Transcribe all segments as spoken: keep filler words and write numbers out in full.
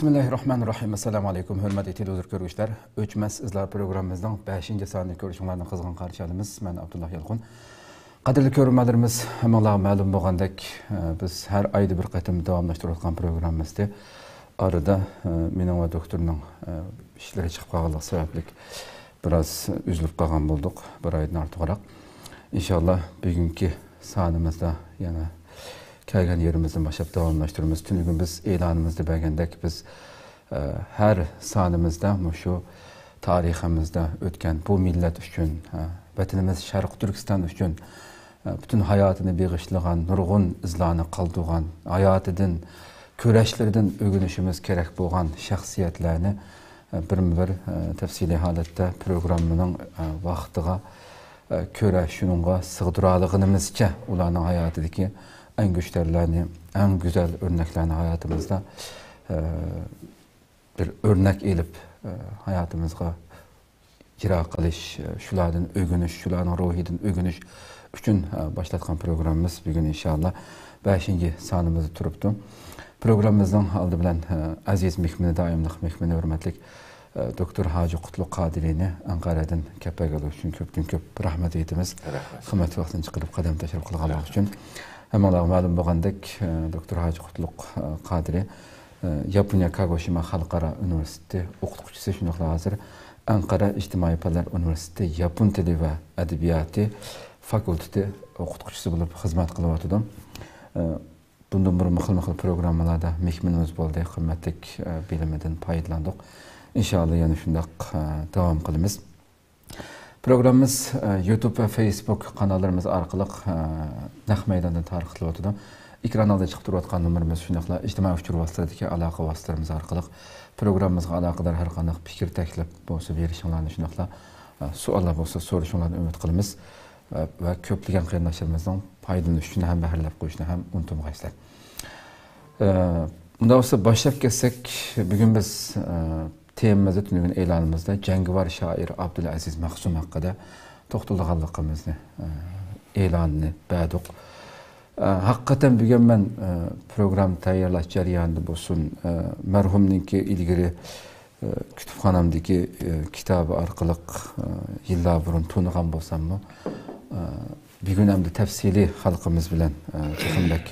بىسمىللاھىررەھمانىررەھىم. ئەسسالامۇ ئەلەيكۇم، ھۆرمەتلىك تېلېۋىزور كۆرگۈچىلەر. ئۆچمەس ئىزلار پروگراممىمىزنىڭ بەشىنچى سانىنى كۆرۈشۈڭلارنى قىزغىن قارشى ئالىمىز. مەن ئابدۇللا يالقۇن. قەدىرلىك كۆرۈرمەنلىرىمىز، ھەممىڭلارغا مەلۇم بولغاندەك، ئە، بىز ھەر ئايدا بىر قېتىم داۋاملاشتۇرۇۋاتقان پروگراممىمىزدى. ئارىدا، ئە، مېنىڭ ۋە دوكتورنىڭ، ئە، ئىشلىرى چىقىپ قالغانلىقى سەۋەبلىك بىراز ئۈزۈلۈپ قالغان بولدۇق، بىر ئايدىن ئارتۇقراق. ئىنشاللا بۈگۈنكى سانىمىزدا يەنە كەلگەن يېرىمىزدىن باشلاپ داۋاملاشتۇرىمىز. تۈنۈگۈن بىز ئېلانىمىزدا بەرگەندەك، بىز، ئە، ھەر سانىمىزدا مۇشۇ تارىخىمىزدا ئۆتكەن بۇ مىللەت ئۈچۈن، ئە، ۋەتىنىمىز شەرقىي تۈركىستان ئۈچۈن، ئە، پۈتۈن ھاياتىنى بېغىشلىغان، نۇرغۇن ئىزلارنى قالدۇرغان، ھاياتىدىن، كۈرەشلىرىدىن ئۆگىنىشىمىز كېرەك بولغان شەخسىيەتلەرنى، ئە، بىرمۇ بىر، ئە، تەپسىلىي ھالەتتە پروگراممىنىڭ، ئە، ۋاقتىغا، ئە، كۆرە شۇنىڭغا سىغدۇرالىغىنىمىزچە ئۇلارنىڭ ھاياتىدىكى ئەڭ گۈزەللەرنى، ئەڭ گۈزەل ئۆرنەكلەرنى ھاياتىمىزدا، ئە، بىر ئۆرنەك ئېلىپ، ئە، ھاياتىمىزغا ئىجرا قىلىش، ئە، شۇلاردىن ئۆگىنىش، شۇلارنىڭ روھىدىن ئۆگىنىش ئۈچۈن، ئە، باشلاتقان پروگراممىمىز بۈگۈن ئىنشاللا بەشىنچى سانىمىزدا تۇرۇپتۇ. پروگراممىمىزنىڭ ئالدى بىلەن، ئە، ئەزىز مېھمىنى، دائىملىق مېھمىنى، ھۆرمەتلىك، ئە، دوكتور ھاجى قۇتلۇق قادىرىنى ئەنقەرەدىن كەپ بەرگەنلىكى ئۈچۈن كۆپتىن كۆپ رەھمەت ئېيتىمىز. رەھمەت. قىممەت ۋاقتىنى چىقىرىپ قەدەم تەشرىپ قىلغانلىقى ئۈچۈن. ھەممىڭلارغا مەلۇم بولغاندەك، ئە، دوكتور ھاجى قۇتلۇق، ئە، قادىرى، ئە، ياپونىيە كاگوشىما خەلقئارا ئۇنىۋېرسىتېتى ئوقۇتقۇچىسى، شۇنداقلا ھازىر ئەنقەرە ئىجتىمائىي پەنلەر ئۇنىۋېرسىتېتى ياپون تىلى ۋە ئەدەبىياتى فاكۇلتېتى ئوقۇتقۇچىسى بولۇپ خىزمەت قىلىۋاتىدۇ. ئە، بۇندىن بۇرۇنمۇ خىلمۇ خىل پروگراممىلاردا مېھمىنىمىز بولدى، قىممەتلىك، ئە، بىلىمىدىن پايدىلاندۇق. ئىنشاللا يەنە شۇنداق، ئە، داۋام قىلىمىز. پروگراممىمىز، ئە، يۇتۇب ۋە فېيسبۇك قاناللىرىمىز ئارقىلىق، ئە، نەق مەيداندا تارقىتىلىۋاتىدۇ. ئېكران ئالدىدا چىقىپ تۇرۇۋاتقان نومۇرىمىز، شۇنداقلا ئىجتىمائىي ئۇچۇر ۋاسىتىلىرىدىكى ئالاقە ۋاسىتىلىرىمىز ئارقىلىق پروگراممىمىزغا ئالاقىدار ھەر قانداق پىكىر، تەكلىپ بولسا بېرىشىڭلارنى، شۇنداقلا، ئە، سوئاللار بولسا سورىشىڭلارنى ئۈمىد قىلىمىز. ئە، ۋە كۆپلىگەن قېرىنداشلىرىمىزنىڭ پايدىلىنىشى ئۈچۈن ھەم بەھرىلەپ قويۇشنى ھەم ئۇنتۇمىغايسىلەر. ئە، ئۇنداق بولسا باشلاپ كەتسەك، بۈگۈن بىز، ئە، تېمىمىزدا، تۈنۈگۈن ئېلانىمىزدا جەڭگىۋار شائىر ئابدۇلئەزىز مەخسۇم ھەققىدە توختىلىدىغانلىقىمىزنى، ئە، ئېلاننى بەردۇق. ئە، ھەقىقەتەن بۈگۈن مەن، ئە، پروگرامما تەييارلاش جەريانىدا بولسۇن، ئە، مەرھۇمنىڭكى ئىلگىرى، ئە، كۇتۇپخانامدىكى، ئە، كىتابى ئارقىلىق، ئە، يىللار بۇرۇن تونۇغان بولساممۇ، ئە، بۈگۈن ئەمدى تەپسىلىي خەلقىمىز بىلەن، ئە، تېخىمۇ بەك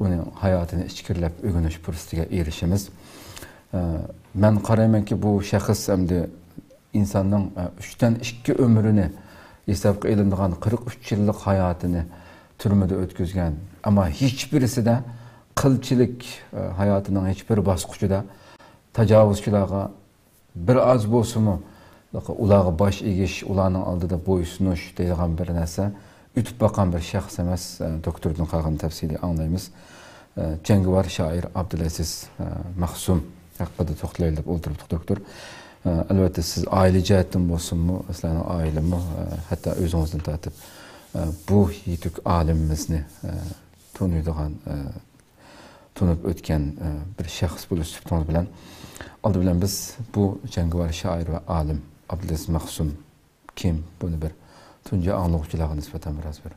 ئۇنىڭ ھاياتىنى ئىچكىرىلەپ ئۆگىنىش پۇرسىتىگە ئېرىشىمىز. ئە، مەن قارايمەنكى، بۇ شەخس ئەمدى ئىنساننىڭ، ئە، ئۈچتىن ئىككى ئۆمرىنى، ھېسابقا ئېلىنىدىغان قىرىق ئۈچ يىللىق ھاياتىنى تۈرمىدە ئۆتكۈزگەن، ئەمما ھېچبىرسىدە قىلچىلىك، ئە، ھاياتىنىڭ ھېچبىر باسقۇچىدا تاجاۋۇزچىلارغا بىر ئاز بولسىمۇ ئۇلارغا باش ئېگىش، ئۇلارنىڭ ئالدىدا بويسۇنۇش دەيدىغان بىر نەرسە ئۆتۈپ باققان بىر شەخس ئەمەس، ئە، دوكتوردىن قالغان تەپسىلىي ئاڭلايمىز. ئە، جەڭگىۋار شائىر ئابدۇلئەزىز، ئە، مەخسۇم ھەققىدە توختىلايلى دەپ ئولتۇرۇپتۇق، دوكتور. ئە، ئەلۋەتتە، سىز ئائىلە جەھەتتىن بولسۇنمۇ، سىلەرنىڭ ئائىلىمۇ، ئە، ھەتتا ئۆزىڭىزدىن تارتىپ، ئە، بۇ يېتۈك ئالىمىمىزنى، ئە، تونۇيدىغان، ئە، تونۇپ ئۆتكەن، ئە، بىر شەخس بولۇش سۈپىتىڭىز بىلەن، ئالدى بىلەن بىز بۇ جەڭگىۋار شائىر ۋە ئالىم ئابدۇلئەزىز مەخسۇم كىم؟ بۇنى بىر تۇنجى ئاڭلىغۇچىلارغا نىسبەتەن بىراز بىر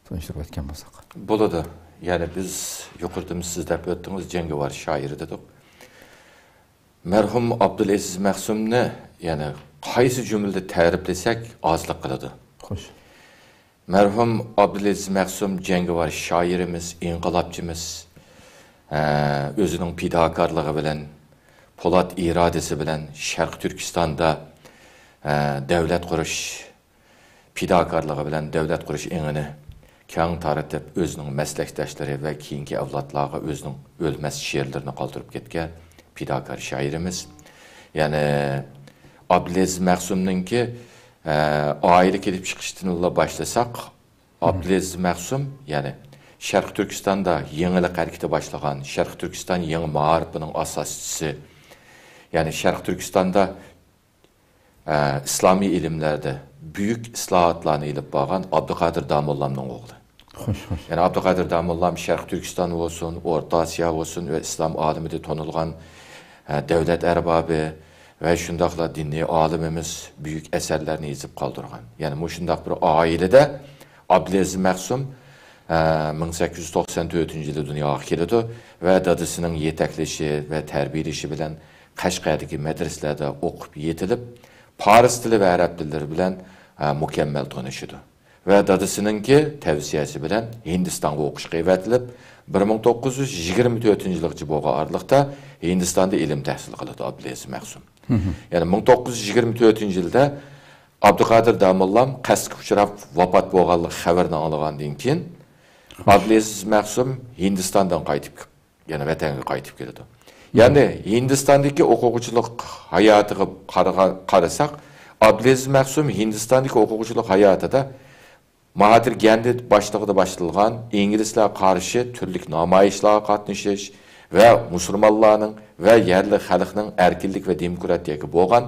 تونۇشتۇرۇپ ئۆتكەن بولساق. بولىدۇ. يەنى بىز يۇقىرىدىمۇ سىز دەپ ئۆتتىڭىز، جەڭگىۋار شائىر دېدۇق. مەرھۇم ئابدۇلئەزىز مەخسۇمنى، يەنى قايسى جۈملىدە تەرىپلىسەك ئازلىق قىلىدۇ. خوش. مەرھۇم ئابدۇلئەزىز مەخسۇم جەڭگىۋار شائىرىمىز، ئىنقىلابچىمىز، ئە، ئۆزىنىڭ پىداكارلىقى بىلەن، پولات ئىرادىسى بىلەن شەرقىي تۈركىستاندا، ئە، دۆلەت قۇرۇش پىداكارلىقى بىلەن دۆلەت قۇرۇش ئېڭىنى كەڭ تارىتىپ، ئۆزىنىڭ مەسلەكداشلىرى ۋە كېيىنكى ئەۋلادلارغا ئۆزىنىڭ ئۆلمەس شېئىرلىرىنى قالدۇرۇپ كەتكەن پىداكار شائىرىمىز. يەنى ئابدۇلئەزىز مەخسۇمنىڭكى، ئە، ئائىلە كېلىپ چىقىشتىنلا باشلىساق، ئابدۇلئەزىز مەخسۇم، يەنى شەرقىي تۈركىستاندا يېڭىلىق ھەرىكىتى باشلىغان، شەرقىي تۈركىستان يېڭى مائارىپىنىڭ ئاساسچىسى، يەنى شەرقىي تۈركىستاندا ئە، ئىسلامىي ئىلىملەردە بۈيۈك ئىسلاھاتلارنى ئېلىپ بارغان ئابدۇقادىر داموللامنىڭ ئوغلى. خوش، خوش. يەنى ئابدۇقادىر داموللام شەرقىي تۈركىستان بولسۇن، ئورتا ئاسىيا بولسۇن ۋە ئىسلام ئالىمىدە تونۇلغان، ئە، دۆلەت ئەربابى ۋە شۇنداقلا دىنىي ئالىمىمىز، بۈيۈك ئەسەرلەرنى يېزىپ قالدۇرغان. يەنى مۇشۇنداق بىر ئائىلىدە ئابدۇلئەزىز مەخسۇم ئە، مىڭ سەككىز يۈز توقسان تۆتىنچى يىلى دۇنياغا كېلىدۇ ۋە دادىسىنىڭ يېتەكلىشى ۋە تەربىيەلىشى بىلەن قەشقەردىكى مەدرىسىلەردە ئوقۇپ يېتىلىپ، پارس تىلى ۋە ئەرەب تىللىرى بىلەن، ئە، مۇكەممەل تونۇشىدۇ. ۋە دادىسىنىڭكى تەۋسىيەسى بىلەن ھىندىستانغا ئوقۇشقا ئەۋەتىلىپ، بىر مىڭ توققۇز يۈز يىگىرمە تۆتىنچى يىلغىچە بولغان ئارىلىقتا ھىندىستاندا ئىلىم تەھسىل قىلىدۇ ئابدۇلئەزىز مەخسۇم. يەنى مىڭ توققۇز يۈز يىگىرمە تۆتىنچى يىلدا ئابدۇقادىر داموللام قەستكە ئۇچراپ ۋاپات بولغانلىق خەۋىرىنى ئاڭلىغاندىن كېيىن، ئابدۇلئەزىز مەخسۇم ھىندىستاندىن قايتىپ، يەنە ۋەتەنگە قايتىپ كېلىدۇ. يەنى ھىندىستاندىكى ئوقۇغۇچىلىق ھاياتىغا قارىغان، قارىساق، ئابدۇلئەزىز مەخسۇم ھىندىستاندىكى ئوقۇغۇچىلىق ھاياتىدا ماھاتىر گەندى باشلىقىدا باشلىغان ئىنگلىزلەرگە قارشى تۈرلۈك نامايىشلارغا قاتنىشىش ۋە مۇسۇلمانلارنىڭ ۋە يەرلىك خەلقنىڭ ئەركىنلىك ۋە دېموكراتىيەگە بولغان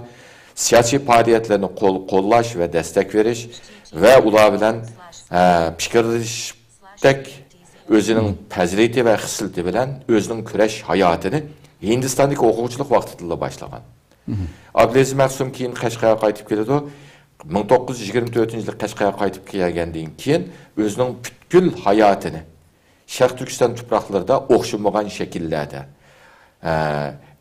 سىياسىي پائالىيەتلىرىنى قول-، قوللاش ۋە دەستەك بېرىش ۋە ئۇلار بىلەن، ئە، پىكىرلىشىشتەك ئۆزىنىڭ پەزىلىتى ۋە خىسلىتى بىلەن ئۆزىنىڭ كۈرەش ھاياتىنى ھىندىستاندىكى ئوقۇغۇچىلىق ۋاقتىدىلا باشلىغان. ئابدۇلئەزىز مەخسۇم كېيىن قەشقەرگە قايتىپ كېلىدۇ. مىڭ توققۇز يۈز يىگىرمە تۆتىنچى يىلى قەشقەرگە قايتىپ كەلگەندىن كېيىن ئۆزىنىڭ پۈتكۈل ھاياتىنى شەرقىي تۈركىستان تۇپراقلىرىدا ئوخشىمىغان شەكىللەردە، ئە،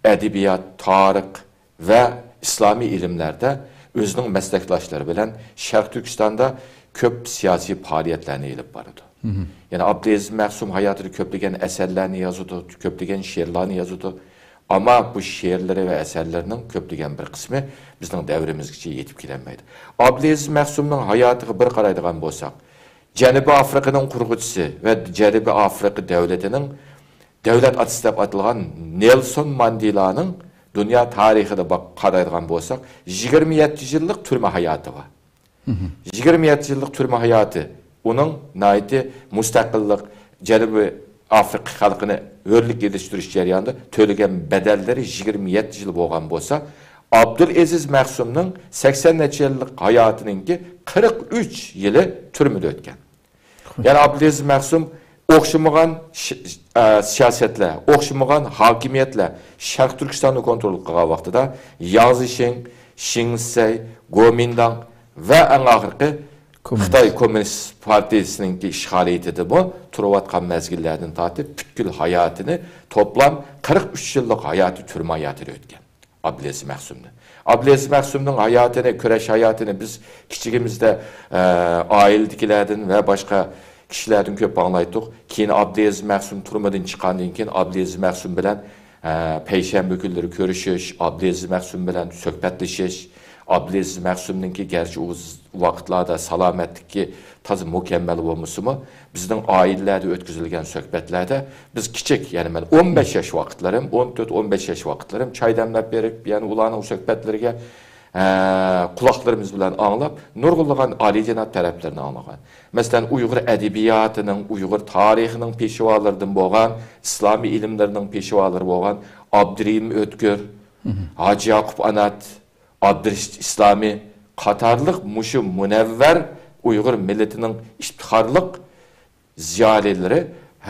ئەدەبىيات، تارىخ ۋە ئىسلامىي ئىلىملەردە ئۆزىنىڭ مەسلەكداشلىرى بىلەن شەرقىي تۈركىستاندا كۆپ سىياسىي پائالىيەتلەرنى ئېلىپ بارىدۇ. يەنى ئابدۇلئەزىز مەخسۇم ھاياتىدا كۆپلىگەن ئەسەرلەرنى يازىدۇ، كۆپلىگەن شېئىرلارنى يازىدۇ. ئەمما بۇ شېئىرلىرى ۋە ئەسەرلىرىنىڭ كۆپلىگەن بىر قىسمى بىزنىڭ دەۋرىمىزگىچە يېتىپ كېلەلمەيدۇ. ئابدۇلئەزىز مەخسۇمنىڭ ھاياتىغا بىر قارايدىغان بولساق، جەنۇبىي ئافرىقىنىڭ قۇرغۇچىسى ۋە جەنۇبىي ئافرىقا دۆلىتىنىڭ دۆلەت ئاتىسى دەپ ئاتالغان نېلسون ماندېلانىڭ دۇنيا تارىخىدا باق-، قارايدىغان بولساق، يىگىرمە يەتتە يىللىق تۈرمە ھاياتى بار. يىگىرمە يەتتە يىللىق تۈرمە ھاياتى ئۇنىڭ ناھايىتى مۇستەقىللىق، جەنۇبىي ئافرىقا خەلقىنى ھۆرلۈككە ئېرىشتۈرۈش جەريانىدا تۆلىگەن بەدەللىرى يىگىرمە يەتتە يىل بولغان بولسا، ئابدۇلئەزىز مەخسۇمنىڭ سەكسەن نەچچە يىللىق ھاياتىنىڭكى قىرىق ئۈچ يىلى تۈرمىدە ئۆتكەن. يەنى ئابدۇلئەزىز مەخسۇم ئوخشىمىغان ش-، ئە، سىياسەتلەر، ئوخشىمىغان ھاكىمىيەتلەر شەرقىي تۈركىستاننى كونترول قىلغان ۋاقتىدا ياڭ زىشىڭ، شىڭسەي، گومىنداڭ ۋە ئەڭ ئاخىرقى كوممۇنىست. خىتاي كوممۇنىست پارتىيىسىنىڭكى ئىشغالىيىتىدىمۇ تۇرۇۋاتقان مەزگىللەردىن تارتىپ پۈتكۈل ھاياتىنى، توپلام قىرىق ئۈچ يىللىق ھاياتى تۈرمە ھاياتىدا ئۆتكەن. ئابلىز مەخسۇمنى. ئابلىز مەخسۇمنىڭ ھاياتىنى، كۈرەش ھاياتىنى بىز كىچىكىمىزدە، ئە، ئائىلىدىكىلەردىن ۋە باشقا كىشىلەردىن كۆپ ئاڭلايتتۇق. كېيىن ئابلىز مەخسۇم تۈرمىدىن چىققاندىن كېيىن ئابلىز مەخسۇم بىلەن، ئە، پەيشەنبە كۈنلىرى كۆرۈشۈش، ئابلىز مەخسۇم بىلەن سۆھبەتلىشىش، ئابلىز مەخسۇمنىڭكى گەرچە ئۇ ۋاقىتلاردا سالامەتلىكى تازا مۇكەممەل بولمىسىمۇ، بىزنىڭ ئائىلىلەردە ئۆتكۈزۈلگەن سۆھبەتلەردە بىز كىچىك، يەنى مەن ئون بەش ياش ۋاقىتلىرىم، ئون تۆت، ئون بەش ياش ۋاقىتلىرىم چاي دەملەپ بېرىپ، يەنى ئۇلارنىڭ سۆھبەتلىرىگە، ئە، قۇلاقلىرىمىز بىلەن ئاڭلاپ، نۇرغۇنلىغان ئالىيجاناب تەرەپلىرىنى ئاڭلىغان. مەسىلەن، ئۇيغۇر ئەدەبىياتىنىڭ، ئۇيغۇر تارىخىنىڭ پېشۋالىرىدىن بولغان، ئىسلامىي ئىلىملىرىنىڭ پېشۋالىرى بولغان ئابدۇرېھىم ئۆتكۈر، ھاجى ياقۇپ ئانات، ئابدۇرېشىت ئىسلامى قاتارلىق مۇشۇ مۇنەۋۋەر ئۇيغۇر مىللىتىنىڭ ئىپتىخارلىق زىيالىيلىرى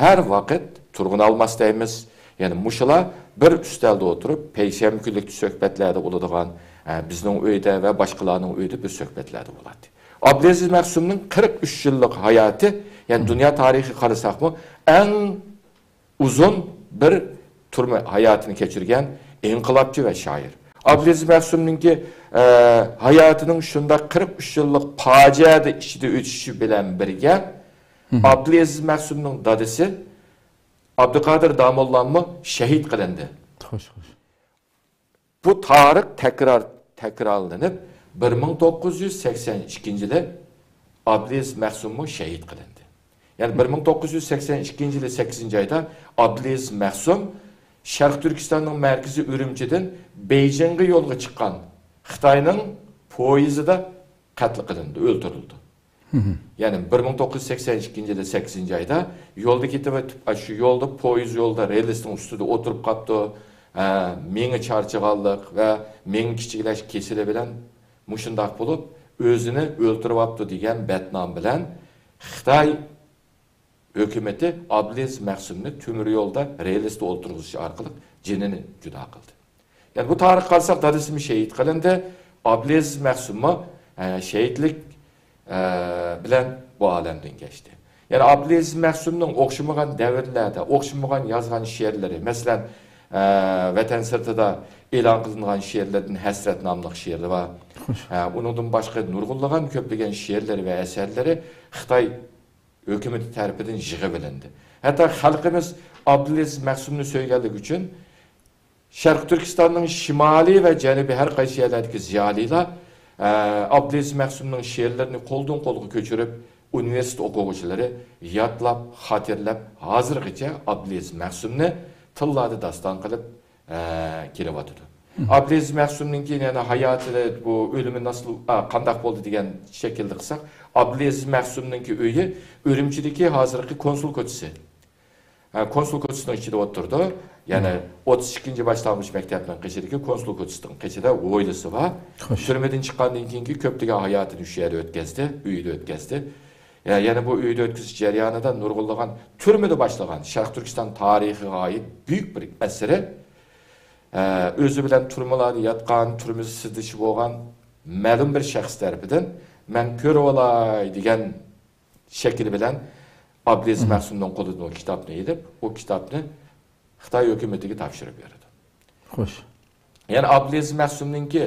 ھەر ۋاقىت تۇرغۇن ئالماس دەيمىز. يەنى مۇشۇلار بىر ئۈستەلدە ئولتۇرۇپ، پەيشەنبە كۈنلۈكتە سۆھبەتلەردە بولىدىغان، ئە، بىزنىڭ ئۆيدە ۋە باشقىلارنىڭ ئۆيىدە بىر سۆھبەتلەردە بولاتتى. ئابلىزىز مەخسۇمنىڭ قىرىق ئۈچ يىللىق ھاياتى، يەنى دۇنيا تارىخىغا قارىساقمۇ، ئەڭ ئۇزۇن بىر تۈرمە ھاياتىنى كەچۈرگەن ئىنقىلابچى ۋە شائىر. ئابلىز مەخسۇمنىڭكى، ئە، ھاياتىنىڭ شۇنداق قىرىق ئۈچ يىللىق پاجىئە ئىچىدە ئۆتۈشى بىلەن بىرگە، ئابلىز مەخسۇمنىڭ دادىسى ئابدۇقادىر داموللاممۇ شەھىت قىلىندى. خوش، خوش. بۇ تارىخ تەكرار، تەكرارلىنىپ، بىر مىڭ توققۇز يۈز سەكسەن ئىككىنچى يىلى ئابلىز مەخسۇممۇ شەھىت قىلىندى. يەنى بىر مىڭ توققۇز يۈز سەكسەن ئىككىنچى يىلى سەككىزىنچى ئايدا ئابلىز مەخسۇم شەرقىي تۈركىستاننىڭ مەركىزى ئۈرۈمچىدىن بېيجىڭغا يولغا چىققان خىتاينىڭ پويىزىدا قەتل قىلىندى، ئۆلتۈرۈلدى. يەنى بىر مىڭ توققۇز يۈز سەكسەن ئىككىنچى يىلى سەككىزىنچى ئايدا يولدا كېتىۋېتىپ، ئاشۇ يولدا، پويىز يولدا، رېلىسنىڭ ئۈستىدە ئولتۇرۇپ قاپتۇ. ھە، مېڭە چارچىغانلىق ۋە مېڭە كىچىكلەش كېسىلى بىلەن مۇشۇنداق بولۇپ، ئۆزىنى ئۆلتۈرۈۋاپتۇ دېگەن بەتنام بىلەن خىتاي ھۆكۈمىتى ئابلىز مەخسۇمنى تۆمۈر يولدا رېلىستا ئولتۇرغۇزۇش ئارقىلىق جېنىنى جۇدا قىلدى. يەنى بۇ تارىخقا قارىساق، دادىسىمۇ شېھىت قىلىندى، ئابلىز مەخسۇممۇ، ئە، شېھىتلىك، ئە، بىلەن بۇ ئالەمدىن كەچتى. يەنى ئابدۇلئەزىز مەخسۇمنىڭ ئوخشىمىغان دەۋرلەردە ئوخشىمىغان يازغان شېئىرلىرى، مەسىلەن، ئە، ۋەتەن سىرتىدا ئېلان قىلىنغان شېئىرلىرىدىن ھەسرەت ناملىق شېئىرى بار. ئە، ئۇنىڭدىن باشقا نۇرغۇنلىغان كۆپلىگەن شېئىرلىرى ۋە ئەسەرلىرى خىتاي ھۆكۈمىتى تەرىپىدىن يىغىۋېلىندى. ھەتتا خەلقىمىز ئابدۇلئەزىز مەخسۇمنى سۆيگەنلىكى ئۈچۈن شەرقىي تۈركىستاننىڭ شىمالىي ۋە جەنۇبىي ھەر قايسى يەرلەردىكى زىيالىيلار، ئە، ئابدۇلئەزىز مەخسۇمنىڭ شېئىرلىرىنى قولدىن قولغا كۆچۈرۈپ، ئۇنىۋېرسىتېت ئوقۇغۇچىلىرى يادلاپ، خاتىرىلەپ، ھازىرغىچە ئابدۇلئەزىز مەخسۇمنى تىللاردا داستان قىلىپ، ئە، كېلىۋاتىدۇ. ئابدۇلئەزىز مەخسۇمنىڭكى يەنە ھاياتى، بۇ ئۆلۈمى ناسىل، ئا، قانداق بولدى دېگەن شەكىلدە قىلساق، ئابدۇلئەزىز مەخسۇمنىڭكى ئۆيى ئۈرۈمچىدىكى ھازىرقى كونسۇل كوچىسى. ھە، كونسۇل كوچىسىنىڭ ئىچىدە ئولتۇرىدۇ. يەنى ئوتتۇز ئىككىنچى باشلانغۇچ مەكتەپنىڭ قېشىدىكى كونسۇل كوچىسىنىڭ قېشىدا ھويلىسى بار. خوش. تۈرمىدىن چىققاندىن كېيىنكى كۆپلىگەن ھاياتىنى شۇ يەردە ئۆتكەزدى، ئۆيىدە ئۆتكەزدى. يا-، يەنە بۇ ئۆيدە ئۆتكۈزۈش جەريانىدا نۇرغۇنلىغان تۈرمىدە باشلىغان شەرقىي تۈركىستان تارىخىغا ئائىت بۈيۈك بىر ئەسىرى، ئە، ئۆزى بىلەن تۈرمىلاردا ياتقان، تۈرمىدە سىردىشى بولغان مەلۇم بىر شەخس تەرىپىدىن مەن كۆرۈۋالاي دېگەن شەكلى بىلەن ئابدۇلئەزىز مەخسۇمنىڭ قولىدىن ئۇ كىتابنى ئېلىپ، ئۇ كىتابنى خىتاي ھۆكۈمىتىگە تاپشۇرۇپ بېرىدۇ. خوش. يەنى ئابدۇلئەزىز مەخسۇمنىڭكى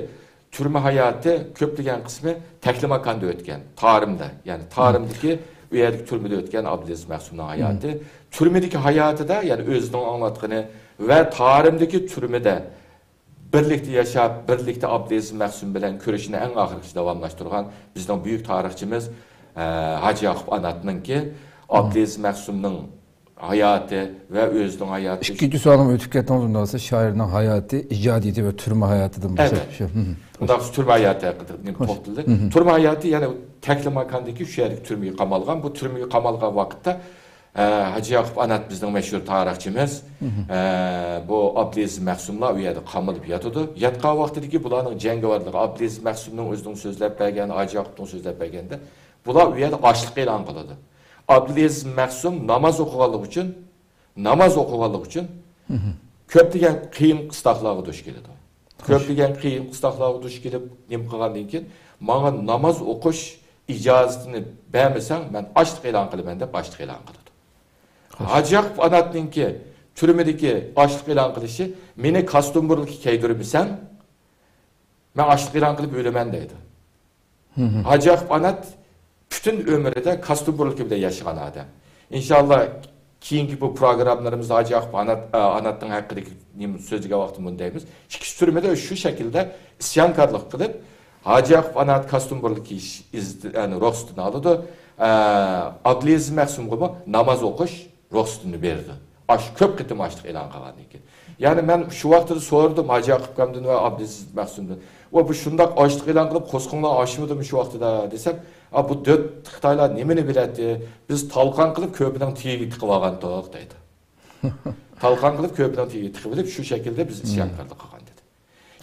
تۈرمە ھاياتى كۆپلىگەن قىسمى تەكلىماكاندا ئۆتكەن، تارىمدا، يەنى تارىمدىكى، ئۇ يەردىكى تۈرمىدە ئۆتكەن ئابدۇلئەزىز مەخسۇمنىڭ ھاياتى. تۈرمىدىكى ھاياتىدا، يەنى ئۆزىنىڭ ئاڭلاتقىنى ۋە تارىمدىكى تۈرمىدە بىرلىكتە ياشاپ، بىرلىكتە ئابدۇلئەزىز مەخسۇم بىلەن كۆرۈشىنى ئەڭ ئاخىرغىچە داۋاملاشتۇرغان بىزنىڭ بۈيۈك تارىخچىمىز، ئە، ھاجى ياقۇپ ئاناتنىڭكى ئابدۇلئەزىز مەخسۇمنىڭ ھاياتى ۋە ئۆزىنىڭ ھاياتى. ئىككىنچى سوئالىمغا ئۆتۈپ كەتتىڭىز، ئۇنداق بولسا شائىرنىڭ ھاياتى، ئىجادىيىتى ۋە تۈرمە ھاياتىدىن باشلاپ. ئەلۋەتتە. شۇ، مم. خوش. ئۇنداق بولسا تۈرمە ھاياتى ھەققىدە نېمە توختىلىدۇ. مم. تۈرمە ھاياتى، يەنى تەكلىماكاندىكى شۇ يەردىكى تۈرمىگە قامالغان. بۇ تۈرمىگە قامالغان ۋاقىتتا، ئە، ھاجى ياقۇپ ئانات بىزنىڭ مەشھۇر تارىخچىمىز. ئە، بۇ ئابدۇلئەزىز مەخسۇملار ئۇ يەردە قامىلىپ ياتىدۇ. ياتقان ۋاقتىدىكى بۇلارنىڭ جەڭگىۋارلىقى، ئابدۇلئەزىز مەخسۇمنىڭ ئۆزىنىڭ سۆزلەپ بەرگەن، ھاجى ياقۇپنىڭ سۆزلەپ بەرگەندە، بۇلار ئۇ يەردە ئاچلىق ئېلان قىلىدۇ. ئابدۇلئەزىز مەخسۇم ناماز ئوقۇغانلىقى ئۈچۈن، ناماز ئوقۇغانلىقى ئۈچۈن كۆپلىگەن قىيىن قىستاقلارغا دۇچ كېلىدۇ. خوش. كۆپلىگەن قىيىن قىستاقلارغا دۇچ كېلىپ، نېمە قىلغاندىن كېيىن، ماڭا ناماز ئوقۇش ئىجازىتىنى بەرمىسەڭ، مەن ئاچلىق ئېلان قىلىمەن دەپ، ئاچلىق ئېلان قىلىدۇ. خوش. ھاجى ياقۇپ ئاناتنىڭكى تۈرمىدىكى ئاچلىق ئېلان قىلىشى، مېنى كاستيۇم بۇرۇلكا كىيدۈرمىسەڭ، مەن ئاچلىق ئېلان قىلىپ ئۆلىمەن دەيدۇ. ھاجى ياقۇپ ئانات پۈتۈن ئۆمرىدە كاستيۇم بۇرۇلكا بىلەن ياشىغان ئادەم. ئىنشاللا كېيىنكى بۇ پروگراممىلىرىمىزدا ھاجى ياقۇپ ئانات، ئاناتنىڭ ھەققىدىكى نېمە سۆزلىگەن ۋاقتىدا بۇنى دەيمىز. ئىككىسى تۈرمىدە شۇ شەكىلدە ئىسيانكارلىق قىلىپ، ھاجى ياقۇپ ئانات كاستيۇم بۇرۇلكا كىيىش ئىززىتى، يەنى رۇخسىتىنى ئالىدۇ. ئە، ئابدۇلئەزىز مەخسۇمغىمۇ ناماز ئوقۇش رۇخسىتىنى بېرىدۇ. ئاش-، كۆپ قېتىم ئاچلىق ئېلان قىلغاندىن كېيىن. يەنى مەن شۇ ۋاقتىدا سورىدىم ھاجى ياقۇپ ئاكامدىن ۋە ئابدۇلئەزىز مەخسۇمدىن. ۋە بۇ شۇنداق ئاچلىق ئېلان قىلىپ، قورسىقىڭلار ئاچمىدىمۇ شۇ ۋاقتىدا دېسەم، ئا، بۇ دۆت خىتايلار نېمىنى بىلەتتى؟ بىز تالقان قىلىپ كۆپىنىڭ تېگىگە تىقىۋالغانتۇق دەيدۇ. تالقان قىلىپ كۆپىنىڭ تېگىگە تىقىۋېلىپ، شۇ شەكىلدە بىز ئىسيانكارلىق قىلغان دېدى.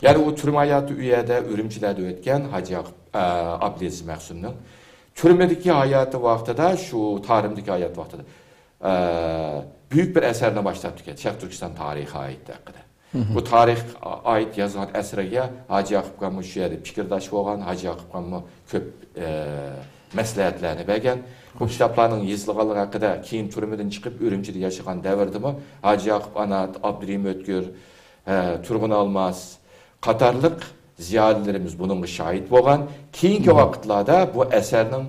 يەنى ئۇ تۈرمە ھاياتى ئۇ يەردە، ئۈرۈمچىدە ئۆتكەن ھاجى ياقۇپ، ئە، ئابدۇلئەزىز مەخسۇمنىڭ. تۈرمىدىكى ھاياتى ۋاقتىدا، شۇ تارىمدىكى ھايات ۋاقتىدا، ئە، بۈيۈك بىر ئەسەرنى باشلاپتىكەن، شەرقىي تۈركىستان تارىخى ئائىت ھەققىدە. بۇ تارىخقا ئائىت يازغان ئەسىرىگە ھاجى ياقۇپ ئاكاممۇ شۇ يەردە پىكىرداش بولغان، ھاجى ياقۇپ ئاكاممۇ كۆپ، ئە، مەسلىھەتلەرنى بەرگەن. بۇ كىتابلارنىڭ يېزىلغانلىقى ھەققىدە كېيىن تۈرمىدىن چىقىپ ئۈرۈمچىدە ياشىغان دەۋردىمۇ ھاجى ياقۇپ ئانات، ئابدۇرېھىم ئۆتكۈر، ئە، تۇرغۇن ئالماس قاتارلىق زىيالىيلىرىمىز بۇنىڭغا شاھىت بولغان. كېيىنكى ۋاقىتلاردا بۇ ئەسەرنىڭ،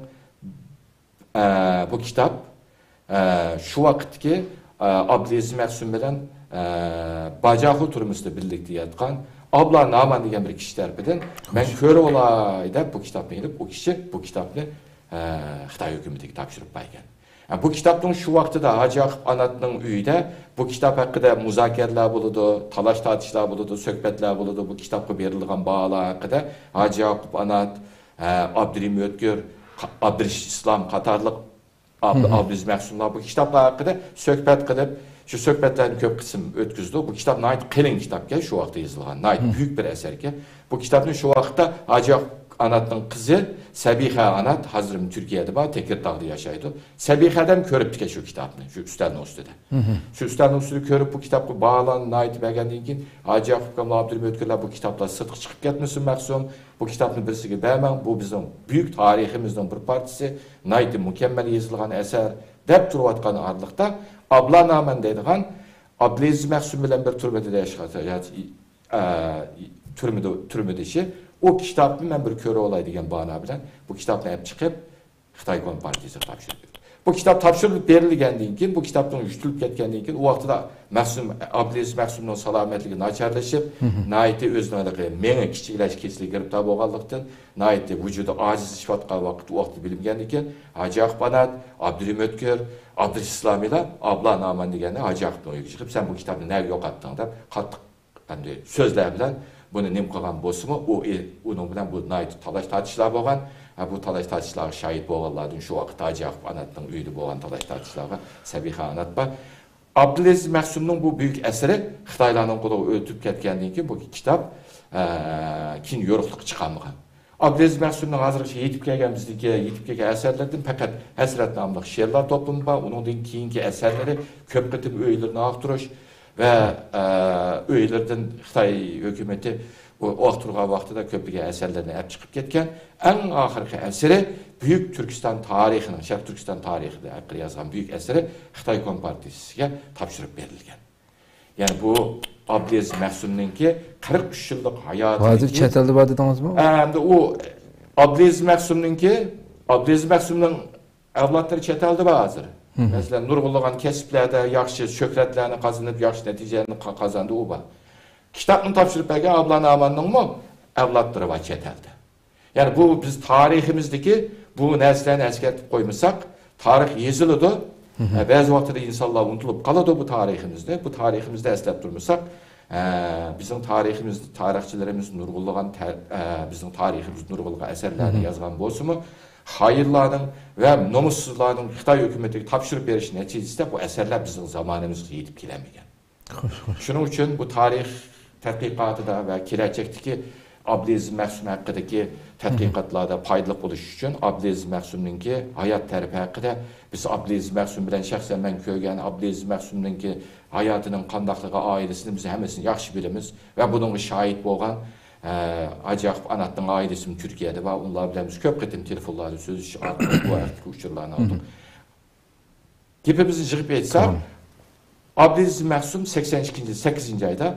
ئە، بۇ كىتاب، ئە، شۇ ۋاقىتتىكى، ئە، ئابدۇلئەزىز مەخسۇم بىلەن، ئە، باجاخو تۈرمىسىدە بىرلىكتە ياتقان ئابلا نامان دېگەن بىر كىشى تەرىپىدىن مەن كۆرۈۋالاي دەپ بۇ كىتابنى ئېلىپ، ئۇ كىشى بۇ كىتابنى، ئە، خىتاي ھۆكۈمىتىگە تاپشۇرۇپ بەرگەن. ھە، بۇ كىتابنىڭ شۇ ۋاقتىدا ھاجى ياقۇپ ئاناتنىڭ ئۆيىدە بۇ كىتاب ھەققىدە مۇزاكىرىلەر بولىدۇ، تالاش-تارتىشلار بولىدۇ، سۆھبەتلەر بولىدۇ. بۇ كىتابقا بېرىلىدىغان باھالار ھەققىدە ھاجى ياقۇپ ئانات، ھە، ئابدۇرېھىم ئۆتكۈر، ئابدۇرېشىت ئىسلام قاتارلىق، ئابدۇ-، ئابدۇلئەزىز مەخسۇملار بۇ كىتابلار ھەققىدە سۆھبەت قىلىپ، شۇ سۆھبەتلەرنى كۆپ قىسىم ئۆتكۈزدۇق. بۇ كىتاب ناھايىتى قېلىن كىتابكەن، شۇ ۋاقىتتا يېزىلغان، ناھايىتى بۈيۈك بىر ئەسەركەن. بۇ كىتابنى شۇ ۋاقىتتا ھاجى ياقۇپ ئاناتنىڭ قىزى سەبىخە ئانات، ھازىرمۇ تۈركىيەدە بار، تېكىرتاغدا ياشايدۇ. سەبىخەدە ھەم كۆرۈپتىكەن شۇ كىتابنى، شۇ ئۈستەلنىڭ ئۈستىدە. شۇ ئۈستەلنىڭ ئۈستىدە كۆرۈپ، بۇ كىتابقا باھالارنى ناھايىتى بەرگەندىن كېيىن، ھاجى ياقۇپ ئاكاملار، ئابدۇرېھىم ئۆتكۈرلەر بۇ كىتابلار سىرتقا چىقىپ كەتمىسۇن، مەخسۇم، بۇ كىتابنى بىرسىگە بەرمەڭ، بۇ بىزنىڭ بۈيۈك تارىخىمىزنىڭ بىر پارچىسى، ناھايىتى مۇكەممەل يېزىلغان ئەسەر، دەپ تۇرۇۋاتقان ئارىلىقتا، ئابلا نامەن دەيدىغان ئابدۇلئەزىز مەخسۇم بىلەن بىر تۈرمىدە ياشىغان، ئە، تۈرمىدە، تۈرمىدىشى، ئۇ كىتابنى مەن بىر كۆرۈۋالاي دېگەن بانا بىلەن بۇ كىتابنى ئەپ چىقىپ، خىتاي كومپارتىيىسىگە تاپشۇرۇپ بېرىدۇ. بۇ كىتاب تاپشۇرۇپ بېرىلگەندىن كېيىن، بۇ كىتابنىڭ يۈرۈتۈلۈپ كەتكەندىن كېيىن، ئۇ ۋاقتىدا مەخسۇم، ئابدۇلئەزىز مەخسۇمنىڭ سالامەتلىكى ناچارلىشىپ، ناھايىتى ئۆزىنىڭ ھېلىقى مېڭە كىچىكلەش كېسىلىگە گىرىپتار بولغانلىقتىن، ناھايىتى ۋۇجۇدى ئاجىزلىشىۋاتقان ۋاقىت، ئۇ ۋاقىتتا بىلىنگەندىكىن، ھاجى ئاقۇپ ئانات، ئابدۇرېھىم ئۆتكۈر، ئابدۇرېشىت ئىسلامىيلار ئابلا نامەن دېگەننى ھاجى ئاقۇپنىڭ ئۆيىگە چىقىپ، سەن بۇ كىتابنى نەگە يوقاتتىڭ دەپ قاتتىق ئەمدى سۆزلەر بىلەن بۇنى نېمە قىلغان بولسىمۇ، ئۇ ئۇنىڭ بىلەن بۇ ناھايىتى تالاش تارتىشلار بولغان. ھە، بۇ تالاش تارتىشلارغا شاھىت بولغانلاردىن شۇ ۋاقىتتا ھاجى ئاقۇپ ئاناتنىڭ ئۆيىدە بولغان تالاش تارتىشلارغا سەبىخە ئانات بار. ئابدۇلئەزىز مەخسۇمنىڭ بۇ بۈيۈك ئەسىرى خىتايلارنىڭ قولىغا ئۆتۈپ كەتكەندىن كېيىن بۇ كىتاب، ئە، كېيىن يورۇقلۇققا چىقالمىغان. ئابدۇلئەزىز مەخسۇمنىڭ ھازىرغىچە يېتىپ كەلگەن، بىزدىكى يېتىپ كەلگەن ئەسەرلىرىدىن پەقەت ھەسرەت ناملىق شېئىرلار توپلىمى بار. ئۇنىڭدىن كېيىنكى ئەسەرلىرى كۆپ قېتىم ئۆيلىرىنى ئاختۇرۇش ۋە، ئە، ئۆيلىرىدىن خىتاي ھۆكۈمىتى ئۇ ئاختۇرغان ۋاقتىدا كۆپلىگەن ئەسەرلىرىنى ئەپ چىقىپ كەتكەن. ئەڭ ئاخىرقى ئەسىرى بۈيۈك تۈركىستان تارىخىنىڭ، شەرقىي تۈركىستان تارىخى ھەققىدە يازغان بۈيۈك ئەسىرى خىتاي كومپارتىيىسىگە تاپشۇرۇپ بېرىلگەن. يەنى بۇ ئابدۇلئەزىز مەخسۇمنىڭكى قىرىق ئۈچ يىللىق ھاياتىدىكى، ھازىر چەت ئەلدە بار دېدىڭىزمۇ؟ ئە، ئەمدى ئۇ ئابدۇلئەزىز مەخسۇمنىڭكى، ئابدۇلئەزىز مەخسۇمنىڭ ئەۋلادلىرى چەت ئەلدە بار ھازىر. مەسىلەن، نۇرغۇنلىغان كەسىپلەردە ياخشى شۆھرەتلەرنى قازىنىپ، ياخشى نەتىجىلەرنى قا-، قازاندى ئۇ بار. كىتابنى تاپشۇرۇپ بەرگەن ئابلا نامەننىڭمۇ ئەۋلادلىرى بار چەت ئەلدە. يەنى بۇ بىز تارىخىمىزدىكى بۇ نەرسىلەرنى ئەسكەرتىپ قويمىساق، تارىخ يېزىلىدۇ. ئە، بەزى ۋاقىتتا ئىنسانلار ئۇنتۇلۇپ قالىدۇ بۇ تارىخىمىزنى. بۇ تارىخىمىزنى ئەسلەپ تۇرمىساق، ئە، بىزنىڭ تارىخىمىز، تارىخچىلىرىمىز نۇرغۇنلىغان تە-، ئە، بىزنىڭ تارىخىمىز نۇرغۇنلىغان ئەسەرلەرنى يازغان بولسىمۇ، خائىنلارنىڭ ۋە نومۇسسىزلارنىڭ خىتاي ھۆكۈمىتىگە تاپشۇرۇپ بېرىش نەتىجىسىدە بۇ ئەسەرلەر بىزنىڭ زامانىمىزغا يېتىپ كېلەلمىگەن. خوش، خوش. شۇنىڭ ئۈچۈن بۇ تارىخ تەتقىقاتىدا ۋە كېلەچەكتىكى ئابدۇلئەزىز مەخسۇم ھەققىدىكى تەتقىقاتلاردا پايدىلىق بولۇش ئۈچۈن ئابدۇلئەزىز مەخسۇمنىڭكى ھايات تەرىپى ھەققىدە، بىز ئابدۇلئەزىز مەخسۇم بىلەن شەخسەن مەن كۆرگەن ئابدۇلئەزىز مەخسۇمنىڭكى ھاياتىنىڭ قانداقلىقى، ئائىلىسىنى بىز ھەممىسىنى ياخشى بىلىمىز ۋە بۇنىڭغا شاھىت بولغان، ئە، ھاجى ياقۇپ ئاناتنىڭ ئائىلىسىمۇ تۈركىيەدە بار، ئۇلار بىلەن بىز كۆپ قېتىم تېلېفونلاردا سۆزلىشىش ئارقىلىق بۇ ھەقتىكى ئۇچۇرلارنى ئالدۇق. گېپىمىزنى يىغىپ ئېيتساق، ئابدۇلئەزىز مەخسۇم سەكسەن ئىككىنچى يىل سەككىزىنچى ئايدا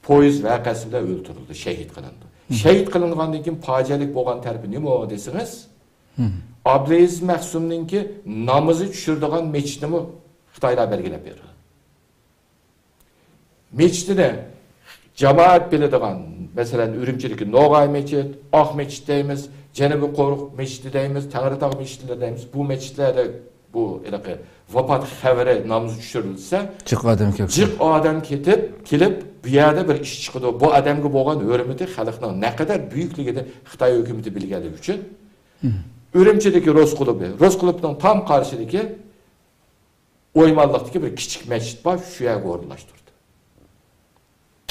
پويىز ۋەقەسى بىلەن ئۆلتۈرۈلدى، شەھىت قىلىندى. شەھىت قىلىنغاندىن كېيىن پاجىئەلىك بولغان تەرىپى نېمە بولغان دېسىڭىز، ئابدۇلئەزىز مەخسۇمنىڭكى نامىزى چۈشۈرىدىغان مەسچىتنىمۇ خىتايلار بەلگىلەپ بېرىدۇ. مەسچىتىنى جامائەت بىلىدىغان، مەسىلەن، ئۈرۈمچىدىكى نوغاي مەسچىت، ئاق مەسچىت دەيمىز، جەنۇبىي قورۇق مەسچىتى دەيمىز، تەڭرىتاغ مەسچىتلىرى دەيمىز. بۇ مەسچىتلەردە بۇ ھېلىقى ۋاپات خەۋىرى نامىزى چۈشۈرۈلسە، جىق ئادەم كۆپ. جىق ئادەم كېتىپ، كېلىپ، بۇ يەردە بىر ئىش چىقىدۇ. بۇ ئادەمگە بولغان ھۆرمىتى خەلقنىڭ نەقەدەر بۈيۈكلۈكىنى خىتاي ھۆكۈمىتى بىلگەنلىكى ئۈچۈن، ئۈرۈمچىدىكى رۇس كۇلۇبى، رۇس كۇلۇبىنىڭ تام قارشىدىكى ئويمانلىقتىكى بىر كىچىك مەسچىت بار، شۇ يەرگە ئورۇنلاشتۇردى.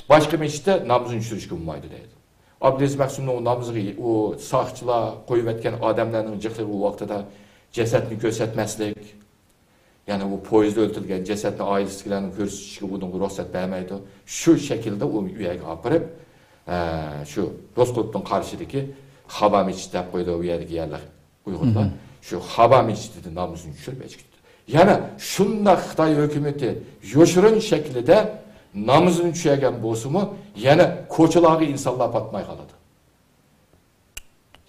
باشقا مەسچىتتە نامىزىنى چۈشۈرۈشكە بولمايدۇ دەيدۇ. ئابدۇلئەزىز مەخسۇمنىڭ ئۇ نامىزىغا ئۇ ساقچىلار قويۇۋەتكەن ئادەملەرنىڭ جىقلىقى ئۇ ۋاقتىدا جەسەتنى كۆرسەتمەسلىك، يەنى ئۇ پويىزدا ئۆلتۈرۈلگەن جەسەتنى ئائىلىسىدىكىلەرنىڭ كۆرسىتىشىگە ئۇنىڭغا رۇخسەت بەرمەيدۇ. شۇ شەكىلدە ئۇ ئۇ يەرگە ئاپىرىپ، ئە، شۇ روسكۇلۇبنىڭ قارشىدىكى خابا مەسچىت دەپ قويىدۇ ئۇ يەردىكى يەرلىك ئۇيغۇرلار. شۇ خابا مەسچىتىدە نامىزىنى چۈشۈرۈپ ئەچىكىپتۇ. يەنە شۇنداق خىتاي ھۆكۈمىتى يوشۇرۇن شەكلىدە نامىزىنى چۈشۈرگەن بولسىمۇ، يەنە كوچىلارغا ئىنسانلار پاتماي قالىدۇ.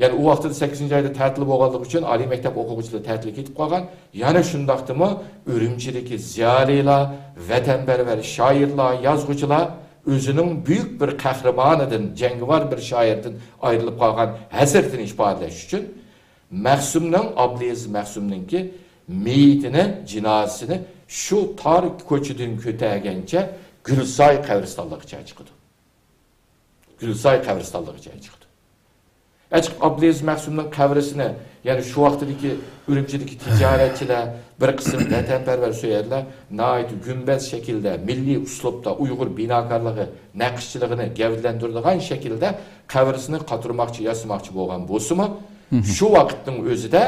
يەنى ئۇ ۋاقتىدا سەككىزىنچى ئايدا تەتىل بولغانلىقى ئۈچۈن ئالىي مەكتەپ ئوقۇغۇچىلىرى تەتىلگە كېتىپ قالغان. يەنە شۇنداقتىمۇ ئۈرۈمچىدىكى زىيالىيلار، ۋەتەنپەرۋەر شائىرلار، يازغۇچىلار ئۆزىنىڭ بۈيۈك بىر قەھرىمانىدىن، جەڭگىۋار بىر شائىردىن ئايرىلىپ قالغان ھەسرىتىنى ئىپادىلەش ئۈچۈن مەخسۇمنىڭ، ئابدۇلئەزىز مەخسۇمنىڭكى مېيىتىنى، جىنازىسىنى شۇ تار كوچىدىن كۆتەرگەنچە گۈلساي قەبرىستانلىقىغا چىقىدۇ. گۈلساي قەبرىستانلىقىغا چىقىدۇ. ئەچىقىپ ئابدۇلئەزىز مەخسۇمنىڭ قەبرىسىنى، يەنى شۇ ۋاقتىدىكى ئۈرۈمچىدىكى تىجارەتچىلەر، بىر قىسىم ۋەتەنپەرۋەر سۆيەرلەر ناھايىتى گۈمبەز شەكىلدە، مىللىي ئۇسلۇبتا ئۇيغۇر بىناكارلىقى، نەقىشچىلىقىنى گەۋدىلەندۈرىدىغان شەكىلدە قەبرىسىنى قاتۇرماقچى، ياسىماقچى بولغان بولسىمۇ، شۇ ۋاقىتنىڭ ئۆزىدە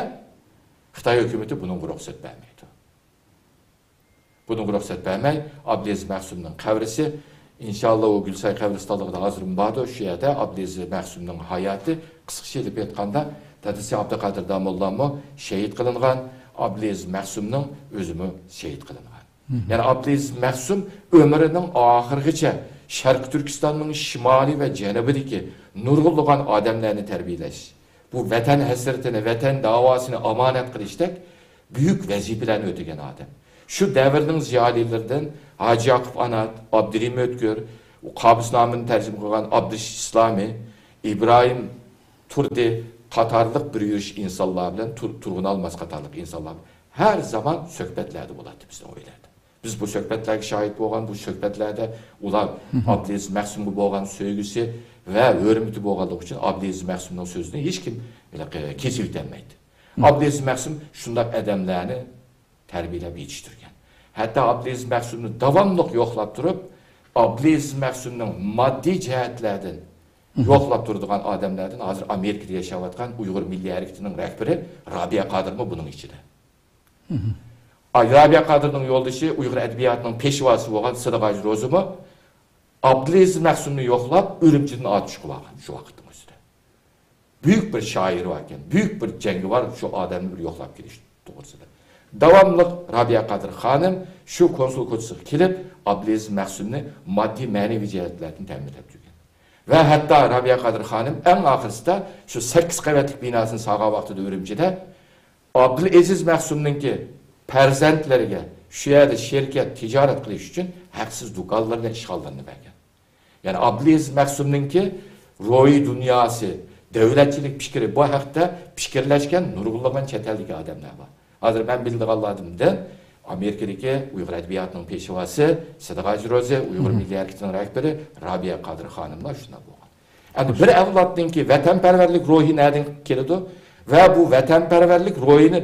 خىتاي ھۆكۈمىتى بۇنىڭغا رۇخسەت بەرمەيدۇ. بۇنىڭغا رۇخسەت بەرمەي، ئابدۇلئەزىز مەخسۇمنىڭ قەبرىسى، ئىنشاللا، ئۇ گۈلساي قەبرىستانلىقىدا ھازىرمۇ باردۇ. شۇ يەردە ئابدۇلئەزىز مەخسۇمنىڭ ھاياتى، قىسقىچە ئېلىپ ئېيتقاندا، دادىسى ئابدۇقادىر داموللامۇ شېھىت قىلىنغان، ئابلىئەزىز مەخسۇمنىڭ ئۆزىمۇ شېھىت قىلىنغان. يەنى ئابلىئەزىز مەخسۇم ئۆمرىنىڭ ئاخىرىغىچە شەرقىي تۈركىستاننىڭ شىمالى ۋە جەنۇبىدىكى نۇرغۇنلىغان ئادەملەرنى تەربىيەلەش، بۇ ۋەتەن ھەسرىتىنى، ۋەتەن داۋاسىنى ئامانەت قىلىشتەك بۈيۈك ۋەزىپىلەرنى ئۆتىگەن ئادەم. شۇ دەۋرنىڭ زىيالىيلىرىدىن ھاجى ياقۇپ ئانات، ئابدۇرېھىم ئۆتكۈر، قامۇسنامىنى تەرجىمە قىلغان ئابدۇرېشىت ئىسلامى، ئىبراھىم تۇردى قاتارلىق بىر يۈرۈش ئىنسانلار بىلەن تۇر-، تۇرغۇن ئالماس قاتارلىق ئىنسانلار ھەر زامان سۆھبەتلەردە بولاتتى بىزنىڭ ئۆيلەردە. بىز بۇ سۆھبەتلەرگە شاھىت بولغان، بۇ سۆھبەتلەردە ئۇلار ئابلىئەزىز مەخسۇمغا بولغان سۆيگۈسى ۋە ھۆرمىتى بولغانلىقى ئۈچۈن ئابلىئەزىز مەخسۇمنىڭ سۆزىنى ھېچكىم كېسىۋېتەلمەيتتى. ئابلىئەزىز مەخسۇم شۇنداق ئادەملەرنى تەربىيەلەپ يېتىشتۈرگەن. ھەتتا ئابلىئەزىز مەخسۇمنى داۋاملىق يوقلاپ تۇرۇپ، ئابلىئەزىز مەخسۇمنىڭ ماددىي جەھەتلەردىن يوقلاپ تۇرىدىغان ئادەملەردىن ھازىر ئامېرىكىدا ياشاۋاتقان ئۇيغۇر مىللىي ھەرىكىتىنىڭ رەھبىرى رابىيە قادىرمۇ بۇنىڭ ئىچىدە. ئاي، رابىيە قادىرنىڭ يولدىشى، ئۇيغۇر ئەدەبىياتىنىڭ پېشۋاسى بولغان سىدىق ھاجى روزىمۇ ئابلىئەزىز مەخسۇمنى يوقلاپ، ئۈرۈمچىدىن ئاتۇشقا بارغان شۇ ۋاقىتنىڭ ئۆزىدە. بۈيۈك بىر شائىر باركەن، بۈيۈك بىر جەڭگىۋار شۇ ئادەمنى بىر يوقلاپ كېلىش توغرىسىدا. داۋاملىق رابىيە قادىر خانىم شۇ كونسۇل كوچىسىغا كېلىپ، ئابلىئەزىز مەخسۇمنى ماددىي، مەنىۋى جەھەتلەردىن تەمىنلەپ يۈرگەن. ۋە ھەتتا رابىيە قادىر خانىم ئەڭ ئاخىرسىدا شۇ سەككىز قەۋەتلىك بىناسىنى سالغان ۋاقتىدا ئۈرۈمچىدە ئابدۇلئەزىز مەخسۇمنىڭكى پەرزەنتلىرىگە شۇ يەردە شىركەت، تىجارەت قىلىش ئۈچۈن ھەقسىز دۇكانلىرىنى، ئىشخانىلىرىنى بەرگەن. يەنى ئابدۇلئەزىز مەخسۇمنىڭكى روھىي دۇنياسى، دۆلەتچىلىك پىكرى، بۇ ھەقتە پىكىرلەشكەن نۇرغۇنلىغان چەت ئەلدىكى ئادەملەر بار. ھازىر مەن بىلىدىغانلاردىن ئامېرىكىدىكى ئۇيغۇر ئەدەبىياتىنىڭ پېشۋاسى سىدىق ھاجى روزى، ئۇيغۇر مىللىي ھەرىكىتىنىڭ رەھبىرى رابىيە قادىر خانىملار شۇنداق بولغان. ئەمدى بىر ئەۋلادنىڭكى ۋەتەنپەرۋەرلىك روھى نەدىن كېلىدۇ ۋە بۇ ۋەتەنپەرۋەرلىك روھىنى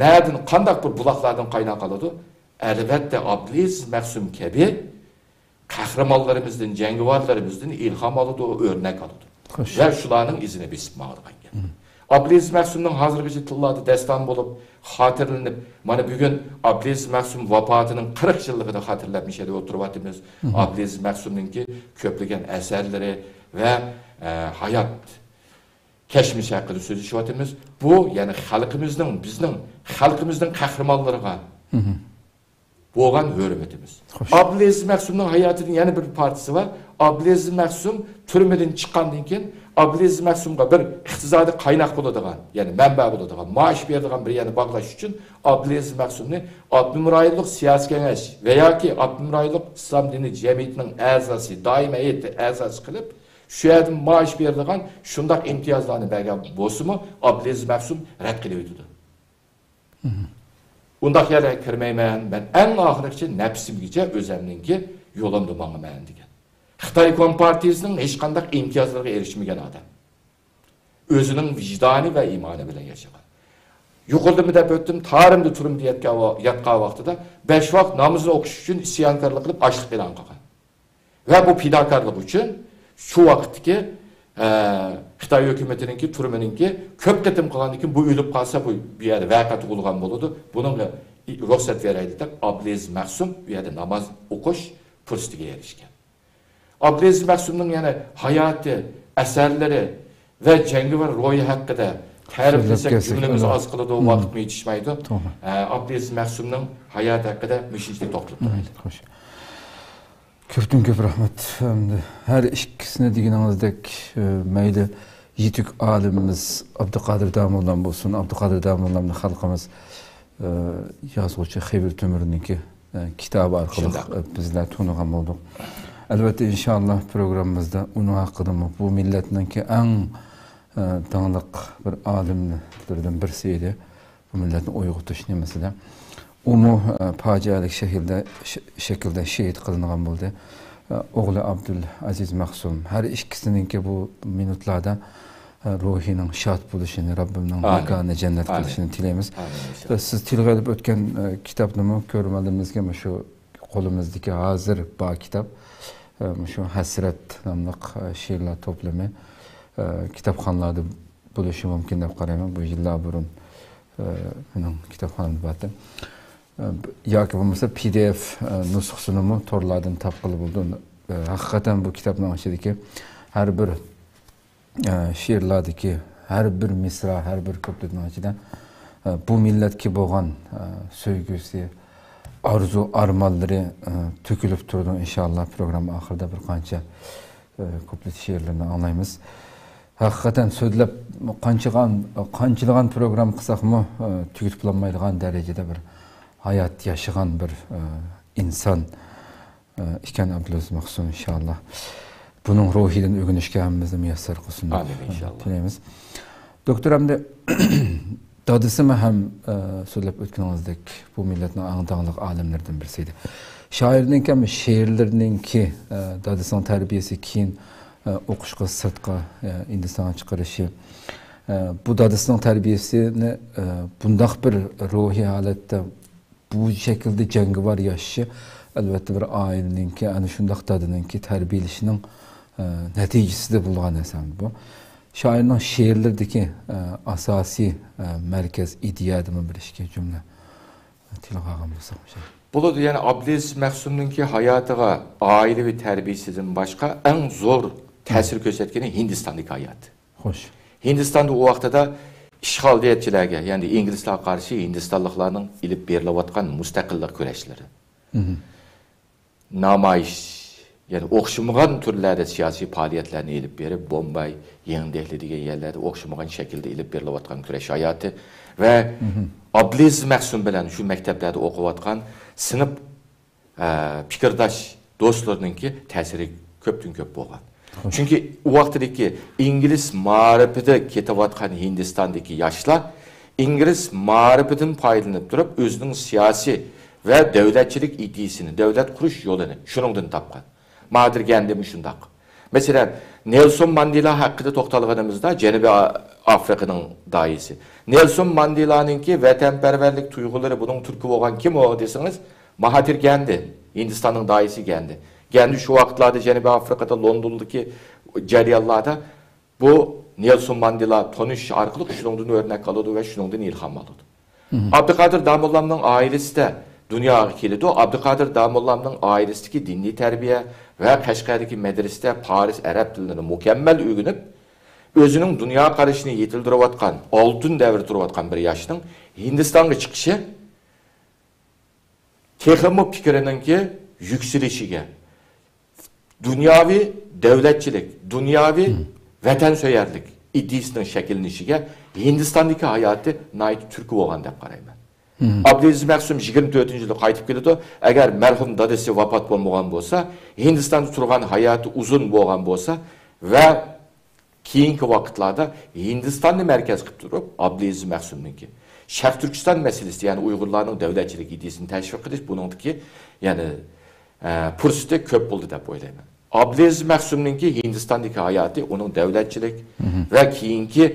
نەدىن، قانداق بىر بۇلاقلاردىن قايناق ئالىدۇ؟ ئەلۋەتتە، ئابدۇلئەزىز مەخسۇم كەبى قەھرىمانلىرىمىزدىن، جەڭگىۋارلىرىمىزدىن ئىلھام ئالىدۇ، ئۆرنەك ئالىدۇ. خوش. ۋە شۇلارنىڭ ئىزىنى بېسىپ ماڭىدىغان گەپ. ئابلىز مەخسۇمنىڭ ھازىرغىچە تىللاردا دەستان بولۇپ خاتىرىلىنىپ، مانا بۈگۈن ئابلىز مەخسۇم ۋاپاتىنىڭ قىرىق يىللىقىنى خاتىرىلەپ مۇشۇ يەردە ئولتۇرۇۋاتىمىز. ئابلىز مەخسۇمنىڭكى كۆپلىگەن ئەسەرلىرى ۋە، ئە، ھايات كەچمىشى ھەققىدە سۆزلىشىۋاتىمىز. بۇ، يەنى خەلقىمىزنىڭ، بىزنىڭ خەلقىمىزنىڭ قەھرىمانلىرىغا بولغان ھۆرمىتىمىز. خوش. ئابلىز مەخسۇمنىڭ ھاياتىدىن يەنە بىر پارچىسى بار. ئابلىز مەخسۇم تۈرمىدىن چىققاندىن كېيىن، ئابلىز مەخسۇمغا بىر ئىقتىسادىي قايناق بولىدىغان، يەنى مەنبە بولىدىغان، مائاش بېرىدىغان بىر يەرنى باغلاش ئۈچۈن ئابلىز مەخسۇمنى ئاپتونوم رايونلۇق سىياسىي كېڭەش ۋە ياكى ئاپتونوم رايونلۇق ئىسلام دىنى جەمئىيىتىنىڭ ئەزاسى، دائىمىي ھەيئىتى ئەزاسى قىلىپ، شۇ يەردىن مائاش بېرىدىغان شۇنداق ئىمتىيازلارنى بەرگەن بولسىمۇ، ئابلىز مەخسۇم رەت قىلىۋېتىدۇ. ئۇنداق يەرلەرگە كىرمەيمەن، مەن ئەڭ ئاخىرىغىچە نەپسىمگىچە ئۆزەمنىڭكى يولۇمدا ماڭىمەن، دېگەن. خىتاي كومپارتىيىسىنىڭ ھېچقانداق ئىمتىيازلىرىغا ئېرىشمىگەن ئادەم. ئۆزىنىڭ ۋىجدانى ۋە ئىمانى بىلەن ياشىغان. يۇقىرىدىمۇ دەپ ئۆتتۈم، تارىمدا تۈرمىدە ياتقان ۋا-، ياتقان ۋاقتىدا بەش ۋاق نامىزىنى ئوقۇش ئۈچۈن ئىسيانكارلىق قىلىپ، ئاشلىق ئېلان قىلغان. ۋە بۇ پىداكارلىق ئۈچۈن شۇ ۋاقىتتىكى، ئە، خىتاي ھۆكۈمىتىنىڭكى، تۈرمىنىڭكى كۆپ قېتىم قىلغاندىن كېيىن بۇ ئۆلۈپ قالسا، بۇ، بۇ يەردە ۋەقە تۇغۇلغان بولىدۇ. بۇنىڭغا رۇخسەت بېرەيلى دەپ، ئابلىز مەخسۇم بۇ يەردە ناماز ئوقۇش پۇرسىتىگە ئېرىشكەن. ئابلىز مەخسۇمنىڭ يەنە ھاياتى، ئەسەرلىرى ۋە جەڭگىۋار روھى ھەققىدە تەرىپلىسەك، سۆزلەپ كەلسەك، جۈملىمىز ئاز قالىدۇ، ۋاقىتمۇ يېتىشمەيدۇ. توغرا. ئە، ئابلىز مەخسۇمنىڭ ھاياتى ھەققىدە مۇشۇنچىلىك توختىلىپ تۇرايلى. خوش. كۆپتىن كۆپ رەھمەت. ئەمدى ھەر ئىككىسىنى دېگىنىڭىزدەك، ئە، مەيلى يېتۈك ئالىمىمىز ئابدۇقادىر داموللام بولسۇن، ئابدۇقادىر داموللامنى خەلقىمىز، ئە، يازغۇچى خېۋىر تۆمۈرنىڭكى، ئە، كىتابى ئارقىلىق، شۇنداق. ئە، بىزلەر تونۇغان بولدۇق. ئەلۋەتتە، ئىنشاللا پروگراممىمىزدا ئۇنىڭ ھەققىدىمۇ، بۇ مىللەتنىڭكى ئەڭ، ئە، داڭلىق بىر ئالىملىرىدىن بىرسى ئىدى. بۇ مىللەتنى ئويغىتىش نېمىسىدە. ئۇمۇ، ئە، پاجىئەلىك شەكىلدە، ش-، شەكىلدە شېھىت قىلىنغان بولدى. ئە، ئوغلى ئابدۇلئەزىز مەخسۇم. ھەر ئىككىسىنىڭكى بۇ مىنۇتلاردا، ئە، روھىنىڭ شاد بولۇشىنى، رەببىمنىڭ ئامىن. مېكانىنى جەننەت ئامىن. قىلىشىنى تىلەيمىز. ئامىن، ئىنشاللا. سىز تىلغا ئېلىپ ئۆتكەن، ئە، كىتابنىمۇ كۆرۈرمەنلىرىمىزگە مۇشۇ قولىمىزدىكى ھازىر بار كىتاب، ئە، مۇشۇ ھەسرەت ناملىق، ئە، شېئىرلار توپلىمى، ئە، كىتابخانىلاردا بولۇشى مۇمكىن دەپ قارايمەن. بۇ يىللار بۇرۇن، ئە، مېنىڭ كىتابخانامدا بارتى. ئە، ياكى بولمىسا پى دى ئېف، ئە، نۇسخىسىنىمۇ تورلاردىن تاپقىلى بولىدۇ. ئە، ھەقىقەتەن بۇ كىتابنىڭ ئىچىدىكى ھەر بىر، ئە، شېئىرلاردىكى ھەر بىر مىسرا، ھەر بىر كۇپلېتنىڭ ئىچىدە، ئە، بۇ مىللەتكە بولغان، ئە، سۆيگۈسى، ئارزۇ، ئارمانلىرى، ئە، تۆكۈلۈپ تۇرىدۇ. ئىنشاللا، پروگرامما ئاخىرىدا بىر قانچە، ئە، كۇپلېت شېئىرلىرىنى ئاڭلايمىز. ھەقىقەتەن سۆزلەپ قانچىغان، قانچىلىغان پروگرامما قىلساقمۇ، ئە، تۈگىتىپ بولالمايدىغان دەرىجىدە بىر ھايات ياشىغان بىر، ئە، ئىنسان، ئە، ئىكەن ئابدۇلئەزىز مەخسۇم، ئىنشاللا. بۇنىڭ روھىدىن ئۆگىنىشكە ھەممىمىزنى مۇيەسسەر قىلسۇن دەپ، ئامىن، ئىنشاللا. تىلەيمىز. دوكتور، ئەمدى دادىسىمۇ ھەم، ئە، سۆزلەپ ئۆتكىنىڭىزدەك بۇ مىللەتنىڭ ئەڭ داڭلىق ئالىملىرىدىن بىرسى ئىدى. شائىرنىڭكى ھەم شېئىرلىرىنىڭكى، ئە، دادىسىنىڭ تەربىيەسى كېيىن، ئە، ئوقۇشقا سىرتقا، ئە، ھىندىستانغا چىقىرىشى، ئە، بۇ دادىسىنىڭ تەربىيەسىنى، ئە، بۇنداق بىر روھىي ھالەتتە بۇ شەكىلدە جەڭگىۋار ياشىشى، ئەلۋەتتە، بىر ئائىلىنىڭكى، ئەنە شۇنداق دادىنىڭكى تەربىيەلىشىنىڭ، ئە، نەتىجىسىدە بولغان نەرسە بۇ. شائىرنىڭ شېئىرلىرىدىكى، ئە، ئاساسىي، ئە، مەركەز ئىدىيەدىمۇ بىر ئىككى جۈملە تىلغا ئالغان بولساق. بولىدۇ، يەنى ئابدۇلئەزىز مەخسۇمنىڭكى ھاياتىغا ئائىلىۋى تەربىيىسىدىن باشقا ئەڭ زور تەسىر كۆرسەتكىنى ھىندىستاندىكى ھاياتى. خوش. ھىندىستاندا ئۇ ۋاقتىدا ئىشغالىيەتچىلەرگە، يەنى ئىنگلىزلارغا قارشى ھىندىستانلىقلارنىڭ ئېلىپ بېرىلىۋاتقان مۇستەقىللىق كۈرەشلىرى. نامايىش، يەنى ئوخشىمىغان تۈرلەردە سىياسىي پائالىيەتلەرنى ئېلىپ بېرىپ، بومباي، يېڭى دېھلى دېگەن يەرلەردە ئوخشىمىغان شەكىلدە ئېلىپ بېرىلىۋاتقان كۈرەش ھاياتى ۋە ئابدۇلئەزىز مەخسۇم بىلەن شۇ مەكتەپلەردە ئوقۇۋاتقان سىنىپ ئە، پىكىرداش دوستلىرىنىڭكى تەسىرى كۆپتىن كۆپ بولغان. خوش. چۈنكى ئۇ ۋاقىتتىكى ئىنگلىز مائارىپىدا كېتىۋاتقان ھىندىستاندىكى ياشلار ئىنگلىز مائارىپىدىن پايدىلىنىپ تۇرۇپ، ئۆزىنىڭ سىياسىي ۋە دۆلەتچىلىك ئىدىيىسىنى، دۆلەت قۇرۇش يولىنى شۇنىڭدىن تاپقان. ماھاتىر گەندىمۇ شۇنداق. مەسىلەن، نېلسون ماندېلا ھەققىدە توختالغىنىمىزدا، جەنۇبىي ئا-، ئافرىقىنىڭ داھىيسى. نېلسون ماندېلانىڭكى ۋەتەنپەرۋەرلىك تۇيغۇلىرى بۇنىڭ تۈرتكە بولغان كىم ئۇ دېسىڭىز، ماھاتىر گەندى، ھىندىستاننىڭ داھىيسى گەندى. گەندى شۇ ۋاقىتلاردا جەنۇبىي ئافرىقىدا، لوندوندىكى جەريانلاردا بۇ نېلسون ماندېلا تونۇشۇش ئارقىلىق شۇنىڭدىن ئۆرنەك ئالىدۇ ۋە شۇنىڭدىن ئىلھام ئالىدۇ. ئابدۇقادىر داموللامنىڭ ئائىلىسىدە دۇنياغا كېلىدۇ. ئابدۇقادىر داموللامنىڭ ئائىلىسىدىكى دىنىي تەربىيە ۋە قەشقەردىكى مەدرىسىدە پارس، ئەرەب تىللىرىنى مۇكەممەل ئۆگىنىپ، ئۆزىنىڭ دۇنيا قارىشىنى يېتىلدۈرۈۋاتقان، ئالتۇن دەۋر تۇرۇۋاتقان بىر ياشنىڭ ھىندىستانغا چىقىشى تېخىمۇ پىكرىنىڭكى يۈكسىلىشىگە، دۇنياۋى دۆلەتچىلىك، دۇنياۋى ۋەتەنسۆيەرلىك ئىدىيىسىنىڭ شەكىللىنىشىگە ھىندىستاندىكى ھاياتى ناھايىتى تۈرتكە بولغان دەپ قارايمەن. ئابدۇلئەزىز مەخسۇم يىگىرمە تۆتىنچى يىلى قايتىپ كېلىدۇ. ئەگەر مەرھۇم دادىسى ۋاپات بولمىغان بولسا، ھىندىستاندا تۇرغان ھاياتى ئۇزۇن بولغان بولسا ۋە كېيىنكى ۋاقىتلاردا ھىندىستاننى مەركەز قىلىپ تۇرۇپ، ئابدۇلئەزىز مەخسۇمنىڭكى شەرقىي تۈركىستان مەسىلىسى، يەنى ئۇيغۇرلارنىڭ دۆلەتچىلىك ئىدىيىسىنى تەشۋىق قىلىش، بۇنىڭدىكى، يەنى، ئە، پۇرسىتى كۆپ بولدى دەپ ئويلايمەن. ئابدۇلئەزىز مەخسۇمنىڭكى ھىندىستاندىكى ھاياتى ئۇنىڭ دۆلەتچىلىك ۋە كېيىنكى،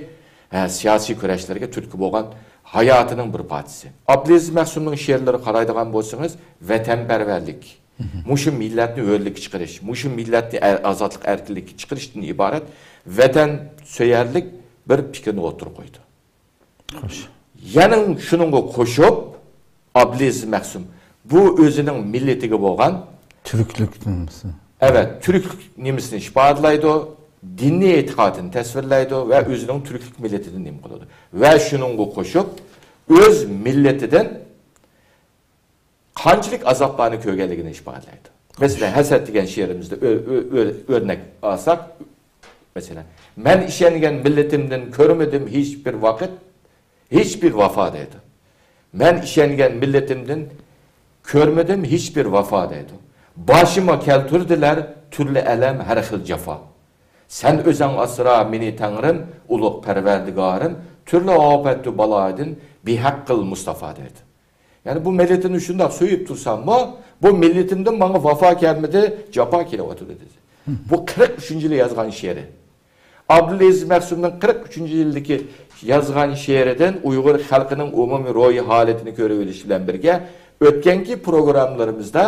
ئە، سىياسىي كۈرەشلەرگە تۈرتكە بولغان ھاياتىنىڭ بىر پارچىسى. ئابدۇلئەزىز مەخسۇمنىڭ شېئىرلىرىغا قارايدىغان بولسىڭىز، ۋەتەنپەرۋەرلىك، مۇشۇ مىللەتنى ھۆرلۈككە چىقىرىش، مۇشۇ مىللەتنى ئە-، ئازادلىق، ئەركىنلىككە چىقىرىشتىن ئىبارەت ۋەتەنسۆيەرلىك بىر پىكىرنى ئوتتۇرىغا قويدى. خوش. يەنە شۇنىڭغا قوشۇپ، ئابدۇلئەزىز مەخسۇم بۇ ئۆزىنىڭ مىللىتىگە بولغان تۈركلۈك نېمىسى. ئەۋەت، تۈركلۈك نېمىسىنى ئىپادىلەيدۇ، دىنىي ئېتىقادىنى تەسۋىرلەيدۇ ۋە ئۆزىنىڭ تۈركلۈك مىللىتىدىن نېمە قىلىدۇ. ۋە شۇنىڭغا قوشۇپ، ئۆز مىللىتىدىن قانچىلىك ئازابلارنى كۆرگەنلىكىنى ئىپادىلەيدۇ. مەسىلەن، ھەسەت دېگەن شېئىرىمىزدا ئۆ-، ئۆ-، ئۆ-، ئۆرنەك ئالساق، مەسىلەن، مەن ئىشەنگەن مىللىتىمدىن كۆرمىدىم ھېچبىر ۋاقىت، ھېچبىر ۋاپا دەيدۇ. مەن ئىشەنگەن مىللىتىمدىن كۆرمىدىم ھېچبىر ۋاپا دەيدۇ. باشىما كەلتۈردىلەر تۈرلى ئەلەم، ھەر خىل جاپا. سەن ئۆزەڭ ئاسرا مېنى تەڭرىم، ئۇلۇغ پەرۋەردىگارىم، تۈرلى ئاپەتتۇ بالايدىن بىھەق قىل مۇستافا دەيدۇ. يەنى بۇ مىللىتىمنى شۇنداق سۆيۈپ تۇرساممۇ، بۇ مىللىتىمدىن ماڭا ۋاپا كەلمىدى، جاپا كېلىۋاتىدۇ دېدى. بۇ قىرىق ئۈچىنچى يىلى يازغان شېئىرى. ئابدۇلئەزىز مەخسۇمنىڭ قىرىق ئۈچىنچى يىلدىكى يازغان شېئىرىدىن ئۇيغۇر خەلقىنىڭ ئومۇمىي روھىي ھالىتىنى كۆرۈۋېلىش بىلەن بىرگە، ئۆتكەنكى پروگراممىلىرىمىزدا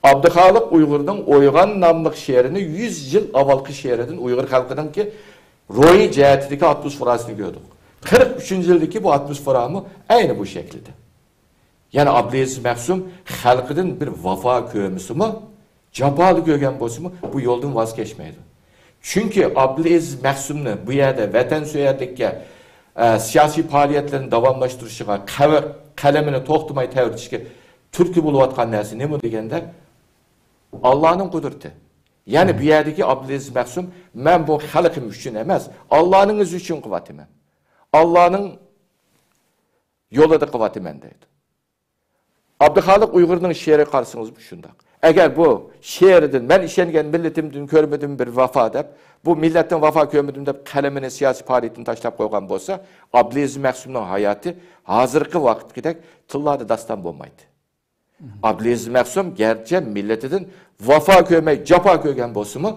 ئابدۇخالىق ئۇيغۇرنىڭ ئويغان ناملىق شېئىرىنى يۈز يىل ئاۋۋالقى شېئىرىدىن ئۇيغۇر خەلقىنىڭكى روھىي جەھەتتىكى ئاتموسفېراسىنى كۆردۇق. قىرىق ئۈچىنچى يىلدىكى بۇ ئاتموسفېرامۇ ئەينى بۇ شەكىلدە. يەنى ئابدۇلئەزىز مەخسۇم خەلقىدىن بىر ۋاپا كۆرمىسىمۇ، جاپالىق كۆرگەن بولسىمۇ، بۇ يولدىن ۋاز كەچمەيدۇ. چۈنكى ئابدۇلئەزىز مەخسۇمنى بۇ يەردە ۋەتەنسۆيەرلىككە ئە، سىياسىي پائالىيەتلىرىنى داۋاملاشتۇرۇشىغا، قەۋە-، قەلىمىنى توختىماي تەۋرىتىشىگە تۈرتكە بولۇۋاتقان نەرسە نېمە دېگەندە، ئاللانىڭ قۇدرىتى. يەنى بۇ يەردىكى ئابدۇلئەزىز مەخسۇم، «مەن بۇ خەلقىم ئۈچۈن ئەمەس، ئاللانىڭ ئىزى ئۈچۈن قىلىۋاتىمەن. ئاللانىڭ يولىدا قىلىۋاتىمەن» دەيدۇ. ئابدۇخالىق ئۇيغۇرنىڭ شېئىرىگە قارىسىڭىزمۇ شۇنداق. ئەگەر بۇ شېئىرىدىن «مەن ئىشەنگەن مىللىتىمدىن كۆرمىدىم بىر ۋاپا» دەپ، بۇ مىللەتتىن ۋاپا كۆرمىدىم دەپ قەلىمىنى، سىياسىي پائالىيىتىنى تاشلاپ قويغان بولسا، ئابدۇلئەزىز مەخسۇمنىڭ ھاياتى ھازىرقى ۋاقىتتىكىدەك تىللاردا داستان بولمايدۇ. ئابدۇلئەزىز مەخسۇم گەرچە مىللىتىدىن ۋاپا كۆرمەي، جاپا كۆرگەن بولسىمۇ،